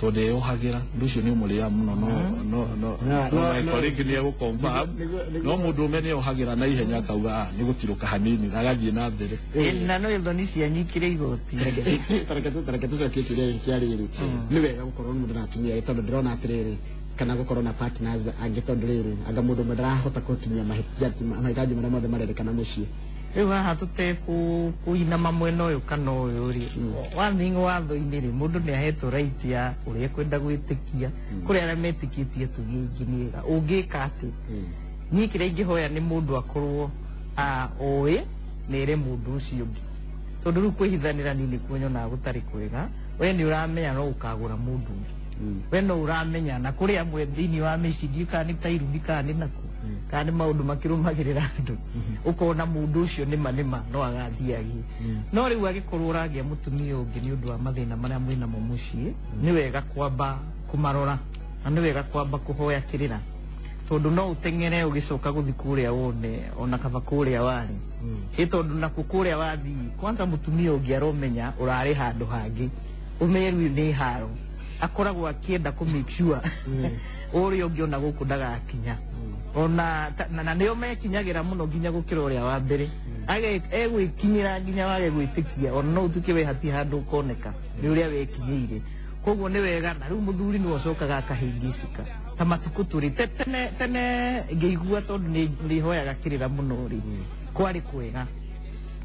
tondũ eyohagĩra ũndũ ũcio nĩ ũmũrĩaga mũno no no no my colleague nĩ egũconfirm no mũndũrũme nĩ eyohagĩra na ihenya akauga nĩ gũtirũka hanini na agathiĩ na mbere. Na no thoni cianyu ikĩrĩ igoti. Tareke tũcokie kĩũria gĩkĩ kĩa rĩrĩ, nĩ wega gũkorwo mũndũ na atumia tondũ ndĩrona atĩrĩrĩ kana gũkorwo na partners angĩ tondũ rĩrĩ anga mũndũ ũmwe ndarahota gũkinyia mahitaji marĩa mothe marendekana mũciĩ. Rĩu haha tũtekũinama mwena ũyũ kana ũyũ rĩ, one thing watho-inĩ rĩ, mũndũ nĩ ahetwo right ya ũrĩa ekwenda gwĩtĩkia. Kũrĩ arĩa metĩkĩtie atumia aingĩ nĩ ega. Ũngĩka atĩ niĩ kĩrĩa ingĩhoya nĩ mũndũ akorwo oĩ na ere mũndũ ũcio ũngĩ, tondũ rĩu kwĩhithanĩra niĩ nĩkuo nyonaga gũtarĩ kwega. We nĩ ũramenya no ũkagũra mũndũ ũngĩ, we no ũramenya na kũrĩ amwe thĩinĩ wa mĩciĩ ndiũĩ kana nĩ ta irumi kana nĩ nakũ kana nĩ maũndũ makĩrũmagĩrĩra andũ, ũkona mũndũ ũcio nĩma nĩma no agathiĩ agĩe. No rĩu agĩkorwo ũragĩa mũtumia ũngĩ nĩ ũndũ wa mathĩna marĩa mwĩnamo mũciĩ, nĩ wega kwamba kũmarora na nĩ wega kwamba kũhoya kĩrĩra, tondũ no ũteng'ere ũgĩcoka gũthiĩ kũrĩa wone ona kaba kũrĩa warĩ. Ĩ tondũ nakuo kũrĩa wathiĩ kwanza mũtumia ũngĩ aromenya ũrarĩ handũ hangĩ, ũmenye rĩu nĩ haro akoragwo akĩenda kũ make sure ũrĩa ũngĩ ona gũkũ ndagakinya ona na nĩo mekinyagĩra mũno nginya gũkĩra ũrĩa wa mbere. Egwĩkinyĩra nginya wage gwĩtĩkia ona no ũtuĩke we hatirĩ handũ ũkoneka nĩ ũrĩa wekinyĩire. Koguo nĩ wega na rĩu mũthuri nĩwe ũcokaga akahĩngĩcĩka ta matukũ tũrĩ tene tene ngĩigua tondũ nĩ hoyaga kĩrĩra mũno rĩ, kwarĩ kwega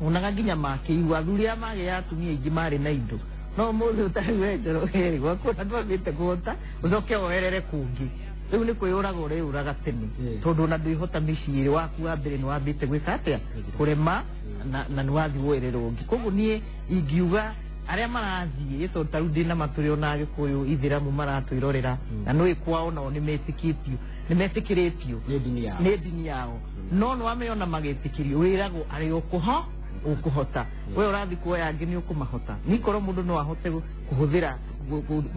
onaga nginya makĩigua athuri arĩa magĩa atumia aingĩ marĩ na indo, no mũthĩ ũtarĩ we Njoroge rĩ, gwaku ona ndwambĩte kũhota ũcoke woerere kũngĩ. Rĩu nĩ kwĩyũraga ũreyũraga tene tondũ ona ndwĩhota mĩciĩ ĩrĩ waku wa mbere nĩ wambĩte gwĩka atĩa kũrema na nĩ wathiĩ woerera ũngĩ. Koguo niĩ ingiuga arĩa marathiĩ tondũ ta rĩu ndĩna matũrĩ ona Agĩkũyũ Ithĩramu maratwĩrorera na nĩũĩ kwao nao nĩ metĩkĩtio nĩ metĩkĩrĩtio nĩ ndini yao, no nĩ wameyona magĩtĩkĩrio wĩragwo arĩ ũkũho ũkũhota we ũrathiĩ kuoya angĩ nĩ ũkũmahota. Nikorwo mũndũ no ahote kũhũthĩra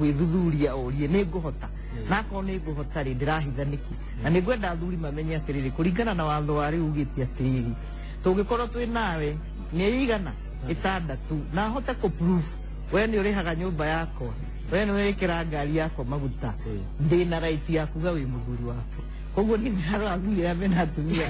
gwĩthuthuria orie nĩ ngũhota na akorwo nĩ ngũhota rĩ ndĩrahitha nĩkĩ. Na nĩ ngwenda athuri mamenye atĩrĩrĩ, kũringana na watho wa rĩu ugĩte atĩrĩrĩ, tũngĩkorwo twĩ nawe mĩeri igana ĩtandatũ na ahote kũ proof we nĩ ũrĩhaga nyũmba yakwa, we nĩ wĩkĩra ngari yakwa maguta, ndĩna right ya kuga wĩ mũthuri wakwa. Koguo niĩ ndĩrarora athuri arĩa mena atumia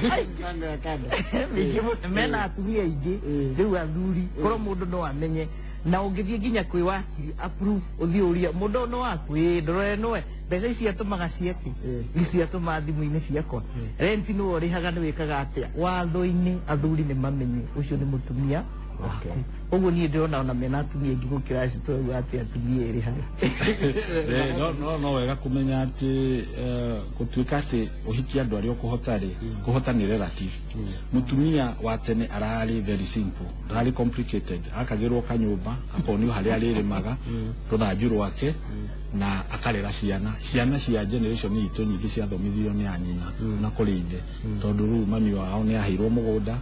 mena atumia aingĩ rĩu athuri korwo mũndũ no amenye na ũngĩthiĩ nginya kwĩ wakiri approve ũthiĩ ũrie mũndũ ũyũ nĩ waku, ĩĩ ndũrore nĩwe mbeca ici atũmaga ciakĩ ici atũmaga thimũ-inĩ ciakwa, rent nĩwe ũrĩhaga nĩ wĩkaga atĩa. Watho-inĩ athuri nĩ mamenye ũcio nĩ mũtumia waku. Koguo niĩ ndĩrona ona mena atumia aingĩ gũkĩra acio tũrauga atĩ atumia erĩ harĩ. No wega kũmenya atĩ gũtuĩka atĩ ũhikie andũ arĩa ũkũhota rĩ, kũhota nĩ relative. Mũtumia wa tene ararĩ very simple, ndararĩ complicated, akagĩrwo kanyũmba akonio harĩa arĩrĩmaga rũthanju rwake na akarera ciana. Ciana cia generation itũ nyingĩ ciathomithirio nĩ anyina na kũrĩ ithe, tondũ rĩu mami wao nĩ aheirwo mũgũnda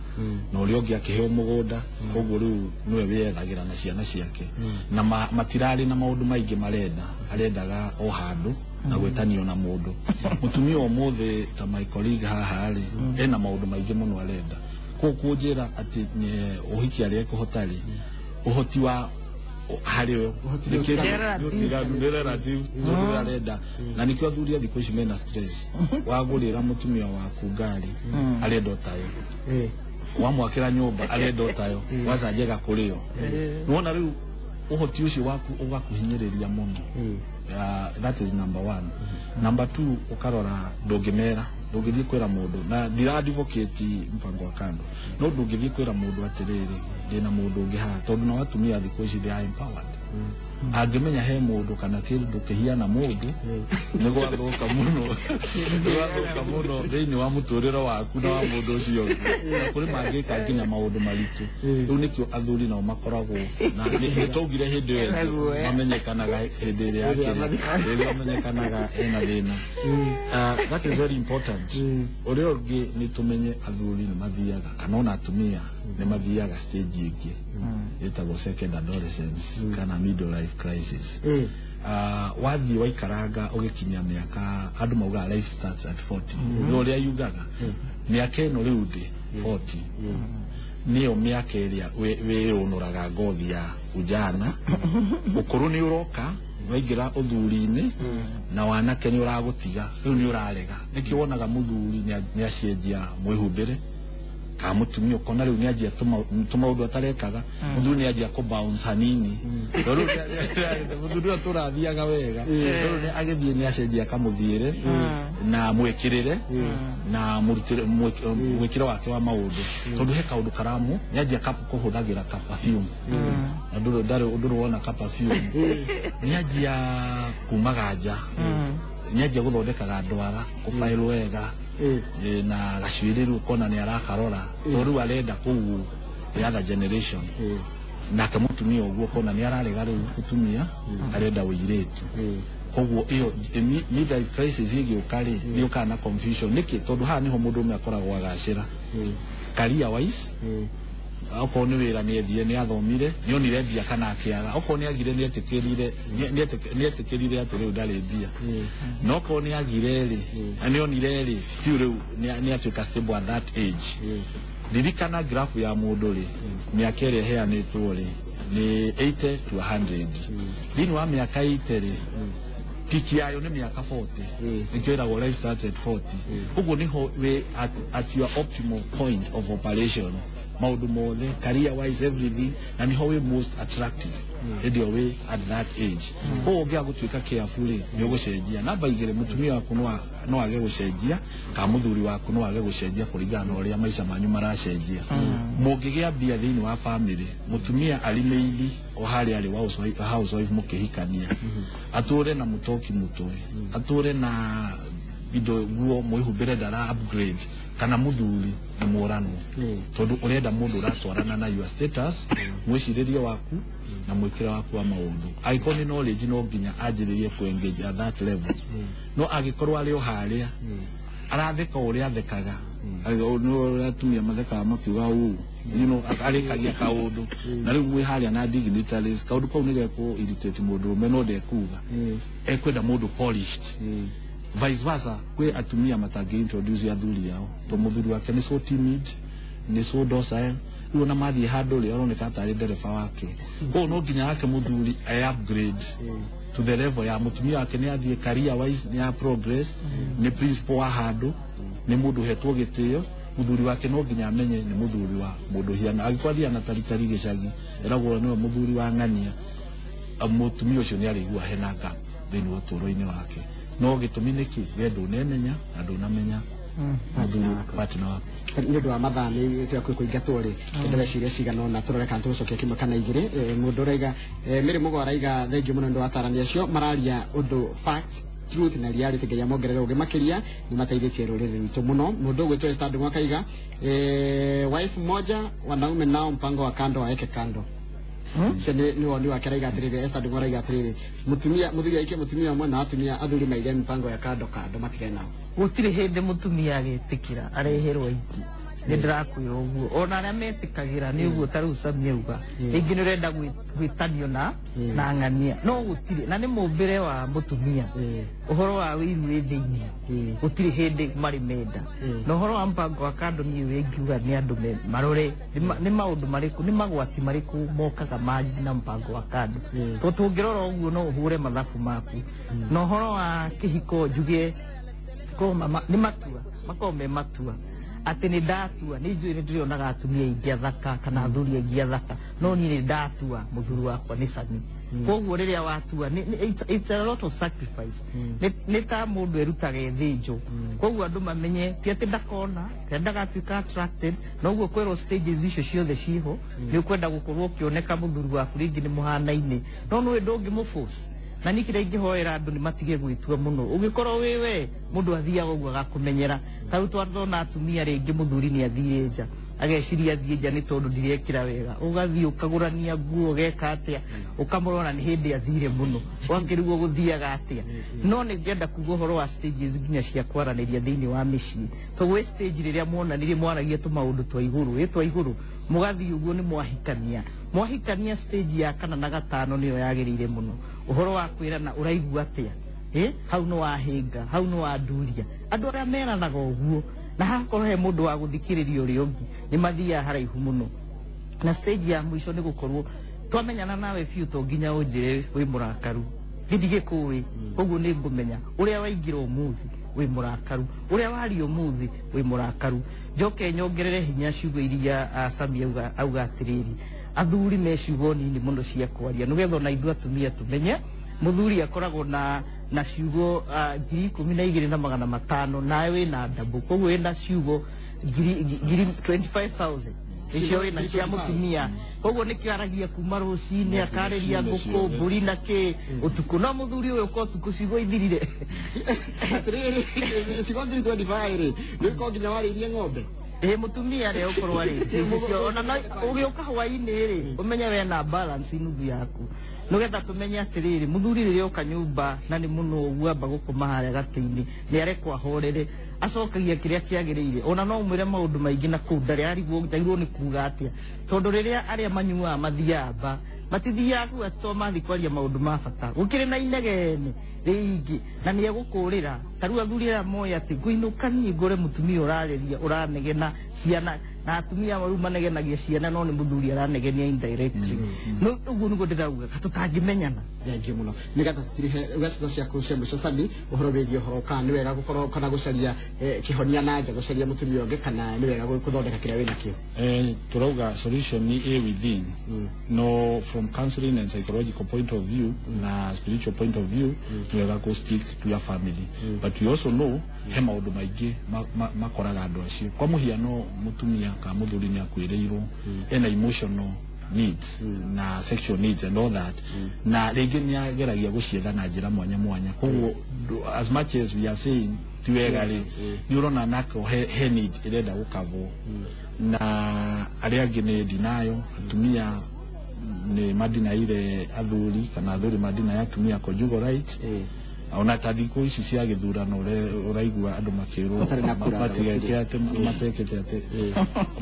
na ũrĩa ũngĩ akĩheo mũgũnda, koguo rĩu nĩwe wĩyethagĩra na ciana ciake na matirarĩ na maũndũ maingĩ marenda, arendaga o handũ na gwĩtanio na mũndũ. Mũtumia ũmũthĩ ta my colleague haha rĩ, ena maũndũ maingĩ mũno arenda. Koguo kũnjĩra atĩ ũhiki arĩa ekũhota rĩ, ũhoti wa harĩ we nĩ relative tondũ arenda, na nĩkĩo athuri a thikũ ici mena stress. Wagũrĩra mũtumia waku ngari arenda ũtayo, wamwakĩra nyũmba arenda ũtayo, waca njega kũrĩo. Nĩwona rĩu ũhoti ũcio waku ũgakũhinyĩrĩria mũno. That is number one. Number two, ũkarora ndũngĩmera, ndũngĩthiĩ kwĩra mũndũ, na ndira advocate mpango wa kando, no ndũngĩthiĩ kwĩra mũndũ atĩrĩrĩ ndĩna mũndũ ũngĩ haha, tondũ nao atumia thikũ ici they are empowered. Angĩmenya he mũndũ kana kĩndũ kĩhiana mũndũ nĩ gwathũka mũno, nĩ gwathũka mũno thĩinĩ wa mũtũrĩre waku na wa mũndũ ũcio ũngĩ. Na kũrĩ mangĩka nginya maũndũ maritũ. Rĩu nĩkĩo athuri nao makoragwo na nĩ twaugire hĩndĩ ĩyo ĩngĩ mamenyekanaga hĩndĩ ĩrĩa yakĩrĩa, rĩrĩa mamenyekanaga ena thĩna. That is very important. Ũrĩa ũngĩ nĩ tũmenye athuri nĩ mathiaga kana ona atumia nĩ mathiaga stage ĩngĩ ĩtagwo second adolescence kana middle life crisis. Wathiĩ waikaranga ũgĩkinyia mĩaka andũ maugaga life starts at 40, nĩ ũrĩa yugaga mĩaka ĩno rĩu ndĩ 40 Nĩyo mĩaka ĩrĩa wĩyũnũraga ngothi ya ujana. Ũkũrũ nĩ ũroka, waingĩra ũthuri-inĩ na wanake nĩ ũragũtiga, rĩu nĩ ũrarega. Nĩkĩo wonaga mũthuri nĩ acenjia mwĩhumbĩre, kana mũtumia ũkona rĩu nĩ anjia tũmaũndũ atarekaga. Mũthuri nĩ anjia kũ bounce hanini, tondũ rĩu mũthuri ũyũ tũrathiaga wega, rĩu nĩ agĩthiĩ nĩ acenjia kamũthiĩre na mwĩkĩrĩre na mũrutĩre mwĩkĩre wake wa maũndũ, tondũ he kaũndũ karamu nĩ anjia kũhũthagĩra ka perfume, na ndũrĩ ndarĩ ndũrĩ wona ka perfume, nĩ anjia kumaga nja, nĩ anjia gũthondekaga ndwara kũbaĩrwo wega na gacuĩrĩ, rĩu ũkona nĩ arakarora, tondũ rĩu arenda kũu the other generation. Nake mũtumia ũguo ũkona nĩ ararega rĩu ũtumia, arenda ũirĩtu. Koguo ĩyo midlife crisis ĩgĩũka rĩ, nĩ yũkaga na confusion. Nĩkĩ? Tondũ haha nĩho mũndũ ũmwe akoragwo agacĩra career wise. Okorwo nĩ wĩra nĩ ethire, nĩ athomire, nĩ onire mbia kana akĩaga. Okorwo nĩ agire, nĩ etĩkĩrire, nĩ etĩkĩrire atĩ rĩu ndarĩ mbia. No okorwo nĩ agire rĩ, nĩ onire rĩ, still rĩu nĩ atuĩka stable at that age. Ririkana graph ya mũndũ rĩ, mĩaka ĩrĩa ĩheanĩtwo rĩ nĩ 80 to 100. Thĩinĩ wa mĩaka 80 rĩ, peak yayo nĩ mĩaka 40. Nĩkĩo ĩragwo life starts at 40. Ũguo nĩho wĩ at your optimal point of operation, maũndũ mothe, career wise, everything, na nĩho wĩ most attractive hĩndĩ ĩyo wĩ at that age. Koguo ũngĩaga gũtuĩka careful rĩ, nĩ ũgũcenjia. Namba igĩrĩ, mũtumia waku no age gũcenjia kana mũthuri waku no age gũcenjia kũringana na ũrĩa maica manyu maracenjia. Mũngĩgĩa mbia thĩinĩ wa family, mũtumia arĩ o harĩa arĩ wa housewife mũkĩhikania, atũre na mũtoki mũtwe, atũre na indo nguo mwĩhumbĩre, ndara upgrade, kana mũthuri, nĩ mũranwo, tondũ ũrenda mũndũ ũratwarana na your status, mwĩcirĩrie waku na mwĩkĩre waku wa maũndũ. Angĩkorwo nĩ knowledge, no nginya anjĩrĩrie kũ engage at that level. No angĩkorwo arĩ o harĩa aratheka o ũrĩa athekaga, nĩ ũrĩa atumia mathekaga makiuga ũũ, arĩkagia kaũndũ na rĩu mwĩ harĩa na dignitaries, kaũndũ kau nĩ gekũ irritate mũndũ ũme, no ndekuga ekwenda mũndũ polished. Vice versa, kwĩ atumia matangĩ introduce athuri ao, to mũthuri wake nĩ so timid, nĩ so docile, rĩu ona mathiĩ handũ rĩ, aroneka tarĩ ndereba wake. Koguo no nginya yake mũthuri e upgrade to the level ya mũtumia wake, nĩ athiĩ career wise, nĩ ya progress, nĩ principal wa handũ, nĩ mũndũ ũhetwo gĩtĩo. Mũthuri wake no nginya amenye nĩ mũthuri wa mũndũ hiana. Angĩkorwo athiaga na taritari gĩcagi, eragwo nĩwe mũthuri wa ng'ania, mũtumia ũcio nĩ arĩigua hena gap thĩinĩ wa ũtũũro-inĩ wake. No gĩtũmi nĩ kĩ? We ndũnemenya na ndũnamenya mũthuri partner waku. Nĩ ũndũ wa mathaa nĩ tũgakuĩ kũingatwo rĩ, ndĩreciria cigana ũna tũrore kana tũgũcokia kĩmwe kana igĩrĩ. Mũndũ ũraiga, Mary Mũgo araiga thengiũ mũno nĩ ũndũ wa atarani acio mararia ũndũ fact, truth na reality. Ngai amongerere ũgĩ makĩria, nĩ mateithĩtie rũrĩrĩ rwitũ mũno. Mũndũ ũgwĩtwo Esther Ndung'u akaiga, wife moja, wanaume nao mpango wa kando waeke kando. Ũcio nĩ woni wake. Araiga atĩrĩrĩ, Esther Ndung'u araiga atĩrĩrĩ, mũtumia, mũthuri aikie mũtumia ũmwe na atumia athuri maige mpango ya kando kando, matigane nao. Gũtirĩ hĩndĩ mũtumia agetĩkĩra areherwo aingĩ, nĩ ndĩrakwĩra ũguo. Ona arĩa metĩkagĩra nĩ ũguo, ta rĩu Sami auga rĩngĩ nĩ ũrenda gwĩtanio na ng'ania, no gũtirĩ na nĩ mũmbĩre wa mũtumia. Ũhoro wa wĩiru wĩ thĩinĩ, gũtirĩ hĩndĩ marĩ menda. Na ũhoro wa mpango wa kando, niĩ wĩngiuga nĩ andũ marore nĩ maũndũ marĩkũ, nĩ magwati marĩkũ mokaga mangĩ na mpango wa kando, tondũ tũngĩrora ũguo no ũhũre mathabu maku. Na ũhoro wa kĩhiko, njuge korwo nĩ matua makorwo me matua atĩ nĩ ndatua, nĩ njũĩ nĩ ndĩrĩonaga atumia aingĩ athaka kana athuri aingĩ athaka, no niĩ nĩ ndatua mũthuri wakwa nĩ Sami. Koguo rĩrĩa watua it's a lot of sacrifice. Nĩ ta mũndũ erutaga ĩthĩnjwo. Koguo andũ mamenye ti atĩ ndakona, ti ndagatuĩka attracted, noguo kwĩrwo stages icio ciothe ciho, nĩ ũkwenda gũkorwo ũkĩoneka mũthuri waku rĩngĩ nĩ mũhanaine, no nĩũĩ ndũngĩmũforce. Na niĩ kĩrĩa ingĩhoera andũ nĩ matige gwĩtua mũno. Ũngĩkorwo wĩ we mũndũ athiaga ũguo agakũmenyera. Ta rĩu twarona atumia rĩngĩ mũthuri nĩ athiĩ nja, ageciria athiĩ nja nĩ tondũ ndirekĩra wega, ũgathiĩ ũkagũrania nguo, ũgeka atĩa, ũkamũrora nĩ hĩndĩ athire mũno, ũgakĩrigwo gũthiaga atĩa. No nĩ ngenda kuga ũhoro wa stages nginya cia kwaranĩria thĩinĩ wa mĩciĩ, tondũ gwĩ stage rĩrĩa muonanirie mwaragia tũmaũndũ twa igũrũ, ĩ twa igũrũ, mũgathiĩ ũguo nĩ mwahikania. Mwahikania, stage ya kana na gatano nĩyo yagĩrĩire mũno, ũhoro wa kwĩrana ũraigua atĩa, ĩ hau nĩ wahinga, hau nĩ wanduria. Andũ arĩa meranaga ũguo Na hakorwo he mũndũ wa gũthikĩrĩria ũrĩa ũngĩ nĩ mathiaga haraihu mũno. Na stage ya mũico nĩ gũkorwo twamenyana nawe biũ to nginya ũnjĩre wĩ mũrakaru, ndigĩkũĩ koguo nĩ ngũmenya ũrĩa waingĩra ũmũthĩ wĩ mũrakaru, ũrĩa waria ũmũthĩ wĩ mũrakaru. Njoke nyongerere hinya ciugo iria Sami auga atĩrĩrĩ, athuri me ciugo nini mũno cia kwaria nĩgetha ona ithuĩ atumia tũmenye mũthuri akoragwo na ciugo 12,500 nawe wĩna ndabũ, koguo wĩna ciugo 25,000 icio wĩna cia mũtumia. Koguo nĩkĩo aragia kuma rũcinĩ akarĩria ngũkũ mbũri na kĩ ũtukũ, no mũthuri ũyũ ko ũtukũ ciugo ithirire. Atĩrĩrĩ, ciugo 25 rĩ, nĩ ko nginya warĩirie ng'ombe. Mũtumia rĩ ũkorwo arĩtie icio ona no ũgĩũka hwaĩ-inĩ rĩ ũmenye we na balance nuthu yaku, nĩgetha tũmenye atĩrĩrĩ mũthuri rĩrĩa oka nyũmba na nĩ mũno ũguo amba gũkoma harĩa gatĩ-inĩ nĩ arekwo ahorere acokagia kĩrĩa kĩagĩrĩire, ona no ũmwĩre maũndũ maingĩ na kũu ndarĩ arigwo njagĩrĩirwo nĩ kuga atĩa, tondũ rĩrĩa arĩa manyuaga mathiaga mba matithiaga kuga atĩ to mathiĩ kwaria maũndũ ma bata, gũkĩrĩ na inegene rĩingĩ na nĩ egũkũrĩra. Ta rĩu athuri aya moĩ atĩ ngũinũka niĩ ngũre mũtumia ũrarĩria ũranegena ciana, na atumia rĩu manegenagia ciana no nĩ mũthuri aranegenia indirectly. No ũguo nĩguo ndĩrauga tũtangĩmenyana. Thengiũ mũno nĩgetha tũtirihe ugacigo ciaku cia mũico Sami, ũhoro wĩgiĩ ũhoro kana nĩ wega gũkorwo kana gũcaria kĩhonia na nja, gũcaria mũtumia ũngĩ, kana nĩ wega gũthondeka kĩrĩa wĩnakĩo. Turauga solution ni a within, no from counseling and psychological point of view na spiritual point of view nĩ wega go stick to your family, but we also know he maũndũ maingĩ makoraga andũ acio. Kwa mũhiano mũtumia kana mũthuri nĩ akuĩrĩirwo, ena emotional needs na sexual needs and all that, na rĩngĩ nĩ ageragia gũcietha na njĩra mwanya mwanya. Koguo as much as we are saying ti wega rĩ, nĩ ũrona nako he need ĩrenda gũkavwo, na arĩa angĩ nĩ denial, atumia nĩ madinaire athuri kana athuri madinaire atumia conjugal rights. Ona ta thikũ ici cia gĩthurano ũraigua andũ makĩrwo matigeke atĩ matekete atĩ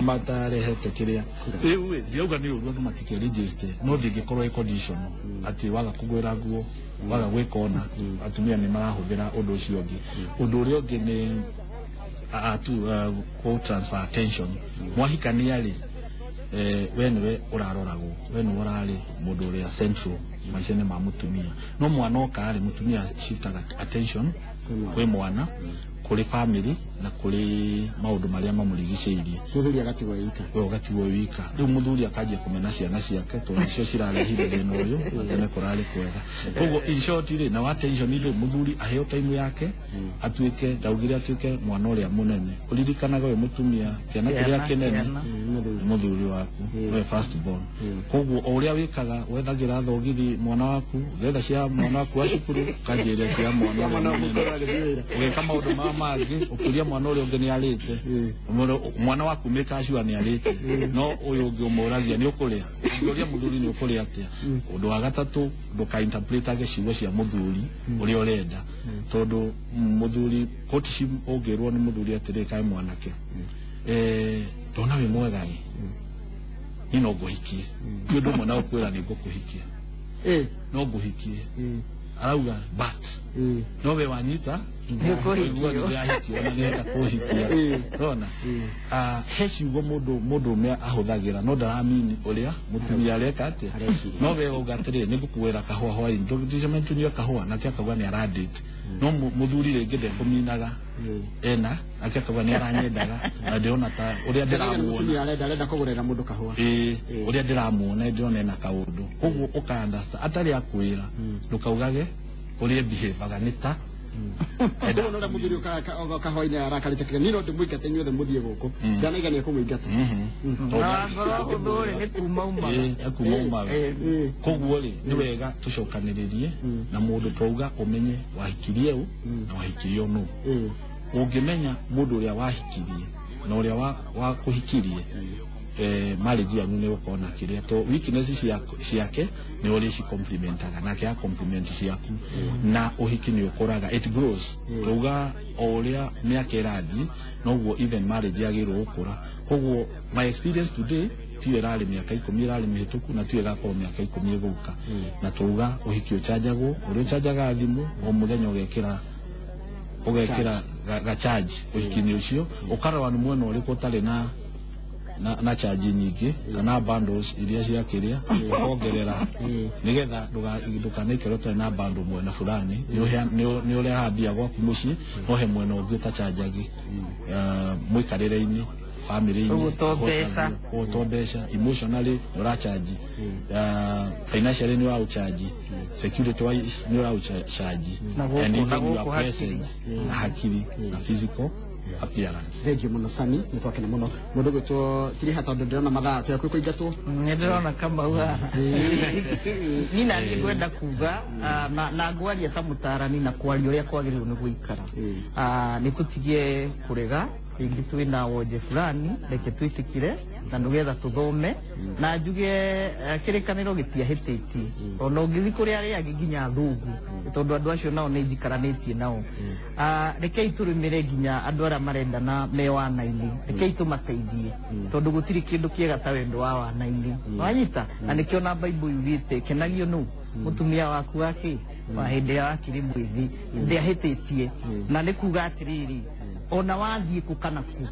matarehete kĩrĩa. Rĩu ĩ ndirauga nĩ ũru andũ matikeregister, no ndĩngĩkorwo ĩ conditional atĩ waga kũgwĩra nguo waga gwĩka ona atumia nĩ marahũthĩra ũndũ ũcio ũngĩ. Ũndũ ũrĩa ũngĩ nĩ kũ transfer attention. Mwahikania rĩ, we nĩwe ũraroragwo, we nĩwe ũrarĩ mũndũ ũrĩa central maica-inĩ ma mũtumia, no mwana oka rĩ mũtumia shiftaga attention kwĩ mwana, kũrĩ family na kũrĩ maũndũ marĩa mamũrigicĩirie. Mũthuri agatigwo wika, we ũgatigwo wika. Rĩu mũthuri akanjia kũmena ciana ciake tondũ nĩcio cirarehire thĩna ũyũ, na tene kũrarĩ kwega. Koguo in short rĩ, na attention rĩ, mũthuri aheo time yake, atuĩke ndaugire atuĩke mwana ũrĩa mũnene. Ũririkanaga ũyũ mũtumia kĩana kĩrĩa kĩnene mũthuri waku, we first born. Koguo o ũrĩa wĩkaga wethagĩra thogithi mwana waku, ũgetha cia mwana waku wa cukuru, ũkanjĩria cia mwana ũrĩa mũnene, ũgeka maũndũ ma mangĩ, ũkĩũria mwana ũrĩa ũngĩ nĩ arĩte, mwana waku mĩkacua nĩ arĩte, no ũyũ ũngĩ ũmũragia nĩ ũkũrĩa, ũngĩũria mũthuri nĩ ũkũrĩa atĩa. Ũndũ wa gatatũ, ndũkainterpretage ciugo cia mũthuri ũrĩa ũrenda, tondũ mũthuri courtship ũngĩrwo nĩ mũthuri atĩrĩ kaĩ mwanake, ndona wĩ mwega ĩ, niĩ no ngũhikie, nĩ ũndũ ũmwe na gũkwĩra nĩ ngũkũhikia, no ngũhikie, arauga but no we wanyita nĩũkũhikio. He ciugo mũndũ ũme ahũthagĩra no ndaramini ũrĩa mũtumia areka atĩa, no we auga atĩrĩ nĩ ngũkũgwĩra kahũa hwaĩ-inĩ, ndũgĩcemanie tũnyue kahũa, nake akauga nĩ aradate, no mũthuri rĩngĩ ndekũminaga ena, nake akauga nĩ aranyendaga na ndĩrona ta ũrĩa ndĩramuona arenda kũgũrĩra mũndũ kahũa, ũrĩa ndĩramuona ndĩrona ena kaũndũ. Koguo ũka understand atarĩ akwĩra, ndũkaugage ũrĩa behavior nĩ ta ndĩrona ũrĩa mũthuri kahũa-inĩ arakarĩte kĩgeni, niĩ no ndĩmũingate inyuothe mũthiĩ gũkũ, ndanaigania kũmũingata. Na ngoro hũthũ rĩ nĩ kuma umaga, kuma umaga. Koguo rĩ nĩ wega tũcokanĩrĩrie na mũndũ twauga ũmenye wahikirie ũ na wahikirio nũ. Ũngĩmenya mũndũ ũrĩa wahikirie na ũrĩa wakũhikirie, marriage yanyu nĩ gũkorwo na kĩrĩa to weakness ciake nĩ ũrĩa ci complimentaga nake ya compliment ciaku, na ũhiki nĩ ũkũraga, it grows. Twauga o ũrĩa mĩaka ĩrathiĩ noguo even marriage yagĩrĩirwo gũkũra. Koguo my experience today tiyo ĩrarĩ mĩaka 10 ĩrarĩ mĩhĩtũku, na tiyo ĩgakorwo mĩaka 10 ĩgũka. Na twauga ũhiki ũcanjagwo ũrĩa ũcanjaga thimũ o mũthenya ũgekĩra Ũgekĩra ga charge ũhiki-inĩ ũcio, ũkarora nĩ mwena ũrĩkũ ũtarĩ na charge nyingĩ kana bundles iria cia kĩrĩa ũkongerera nĩgetha ndũkanaikare ũtarĩ na bundle mwena fulani. Nĩ ũrehaga mbia gwaku mũciĩ, no he mwena ũngĩ ũtachanjagi mũikarĩre-inĩ, family-inĩ. Ũguo to mbeca. Ũguo to mbeca, emotionally nĩ ũrachanji, financially nĩ ũraũchanji, security wise nĩ ũraũchanji, Na gũkũ- and na even your gũkũ hakiri. presence na hakiri na physical appearance. Thank you muno Sami, nĩ twakena mũno. Mũndũ gwĩtwo Tiriha, tondũ ndĩrona mathaa twĩ hakuhĩ kũingatwo. Nĩ ndĩrona Kamau haha. Niĩ naniĩ ngwenda kuga na ngwaria ta mũtarani na kwaria ũrĩa kwagĩrĩirwo nĩ gũikara. Nĩ tũtige kũrega rĩngĩ twĩna wonje fulani, reke twĩtĩkire na nĩgetha tũthome na njuge kĩrĩkanĩro gĩtiahĩtĩtie ona ũngĩthiĩ kũrĩ arĩa angĩ nginya athũngũ, tondũ andũ acio nao nĩ njikaranĩtie nao. Rekei tũrũmĩre nginya andũ arĩa marendana me wana-inĩ, rekei tũmateithie, tondũ gũtirĩ kĩndũ kĩega ta wendo wa wana-inĩ, wanyita, na nĩkĩo na Bible yugĩte kenagio nũ mũtumia waku wake wa hĩndĩ ĩrĩa wakĩrĩ mwĩthĩ, ndĩahĩtĩtie. Na nĩ kuga atĩrĩrĩ, ona wathiĩ kũ kana kũ,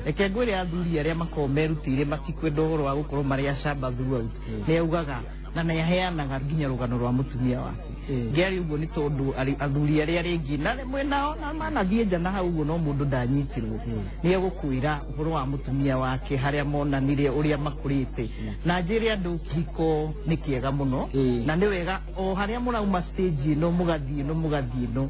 reke ngwĩre athuri arĩa makoragwo merutĩire matikwenda ũhoro wa gũkorwo marĩ acamba throughout, nĩ augaga na nĩ aheanaga nginya rũgano rwa mũtumia wake. Ngĩaria ũguo nĩ tondũ athuri arĩa rĩngĩ na rĩmwe nao na manathiĩ nja na hau ũguo, no mũndũ ndanyitirwo, nĩ egũkwĩra ũhoro wa mũtumia wake, harĩa monanire, ũrĩa makũrĩte. Na njĩre andũ kĩhiko nĩ kĩega mũno, na nĩ wega o harĩa mũrauma stage ĩno mũgathiĩ ĩno mũgathiĩ ĩno,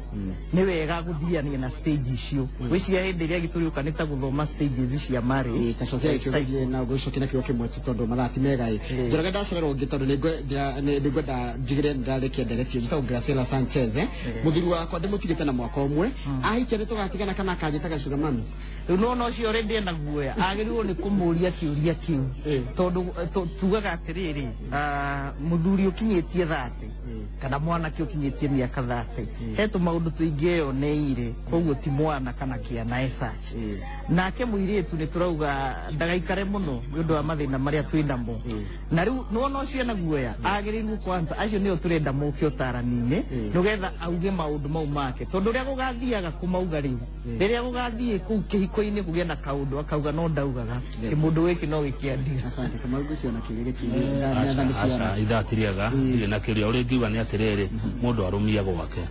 nĩ wega gũthiania na stage icio. Gwĩciria hĩndĩ ĩrĩa gĩtũrĩũka nĩ ta gũthoma stages cia marriage. Tacokia gĩkĩũria na gũcokia na kiugo kĩmwe tu tondũ mathaa ti mega ĩ. Njoroge, ndacererwo ũngĩ tondũ nĩ ngwenda njigĩre ndarĩkia ndereti. Njĩtagwo Graciela Sanchez, mũthuri wakwa ndĩmũtigĩte na mwaka ũmwe, ahikia nĩ tũgatigana kana akanjĩtaga sugar mami? Rĩu nona ũcio already ena guoya, agĩrĩirwo nĩ kũmũria kĩũria kĩu, tondũ tugaga atĩrĩrĩ, mũthuri ũkinyĩtie 30 kana mwanake ũkinyĩtie mĩaka 30 he tũmaũndũ tũingĩ eyoneire, koguo ti mwana kana kĩana as such. Nake mũirĩtu nĩ tũrauga ndagaikare mũno nĩ ũndũ wa mathĩna marĩa twĩ namo. Na rĩu nĩwona ũcio ena guoya, agĩrĩirwo kwanza, acio nĩo tũrenda moke ũtarani-inĩ nĩgetha auge maũndũ mau make, tondũ ũrĩa gũgathiaga kũmauga rĩu rĩrĩa gũgathiĩ kũu kĩhiko-inĩ kũgĩe na kaũndũ akauga no ndaugaga kĩmũndũ gĩkĩ no gĩkĩandiga. Asante Kamau, ngwĩciria na kĩũria gĩkĩ. Aca, ithaa ti rĩega, ndirĩ na kĩũria. Ũrĩa ingiuga nĩ atĩrĩrĩ, mũndũ arũmia gwake,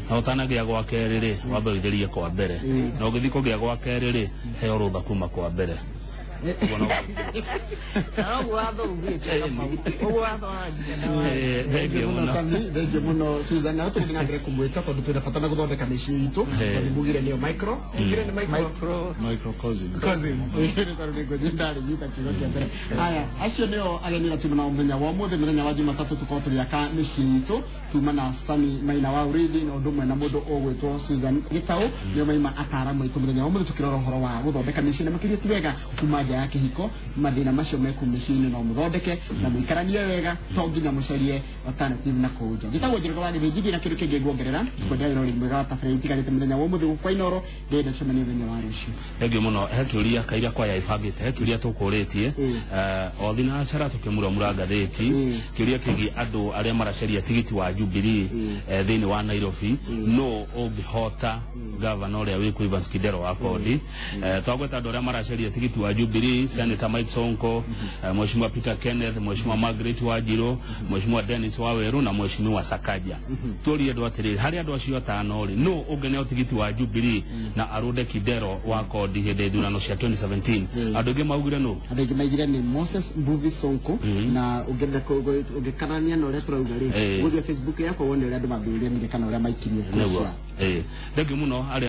na ũtanagĩa gwa kerĩ rĩ, wambe ũitherie kwa mbere, na ũgĩthiĩ kũgĩa gwa kerĩ rĩ, heo rũtha kuma kwa mbere. Ũguo Na noguo watho ugĩte, Kamau, ũguo watho wanginya na watho. Thank you mũno mũno. Sami, thank you mũno Susan. Na tũgũthiĩ na mbere kũmwĩta tondũ twĩna bata na gũthondeka mĩciĩ itũ, tondũ mugire nĩyo micro, mugire nĩ micro Micro Microcosm. Cousin. Tondũ nĩ ngwĩthi ndarĩ nyita kiugo kĩa mbere. Haya, acio nĩo ageni arĩa tuma nao mũthenya wa ũmũthĩ, mũthenya wa Jumatatũ, tũkorwo tũgĩaka mĩciĩ itũ. Tuma na Sami Maina wa Urithi na ũndũ ũmwe na mũndũ ũgwĩtwo Susan Gĩtaũ, nĩo maima ataaramu aitũ mũthenya wa ũmũthĩ, tũkĩrora ũhoro wa gũthondeka mĩciĩ na makĩria ti wega kuma nja ya kĩhiko. Mathĩna macio meku mĩciĩ-inĩ no mũthondeke na mũikaranie wega, to nginya mũcarie alternative na kũu nja. Njĩtagwo Njoroge wa Gĩthĩnji, na kĩndũ kĩngĩ nguongerera kwenda wĩra ũrĩ mwega wa tabarĩra itigarĩte mũthenya wa ũmũthĩ gũkwa Inooro. Ndĩrenda cemania mũthenya wa rũciũ. Thank you mũno. He kĩũria kaira kwaya ibangĩte, he kĩũria tũkũrĩtie o thinacara tũkĩmuramura ngathĩti, kĩũria kĩgiĩ andũ arĩa maracaria tigiti wa Jubilee thĩinĩ wa Nairobi, no ũngĩhota gavana ũrĩa wĩ Evans Kidero wa Kodi. Twagweta andũ arĩa maracaria tigiti wa Jubilee: Senator Mike Sonko, Mheshimiwa Peter Kenneth, Mheshimiwa Margaret Wanjiru, Mheshimiwa Dennis Waweru na Mheshimiwa Sakaja. Tũrie andũ atĩrĩrĩ, harĩ andũ acio atano rĩ, no ũngĩneo tigiti wa Jubilee na arũnde Kidero wa Kodi hĩndĩ ya ithurano cia 2017? Andũ aingĩ maugire nũ? Andũ aingĩ maigire nĩ Moses Mbuvi Sonko, na ũngĩenda ũngĩkarania na ũrĩa tũrauga rĩ, ũgũthiĩ Facebook yakwa wone ũrĩa andũ mathuranire kana ũrĩa maikirie kura Nĩguo. ciao. Thank you mũno arĩa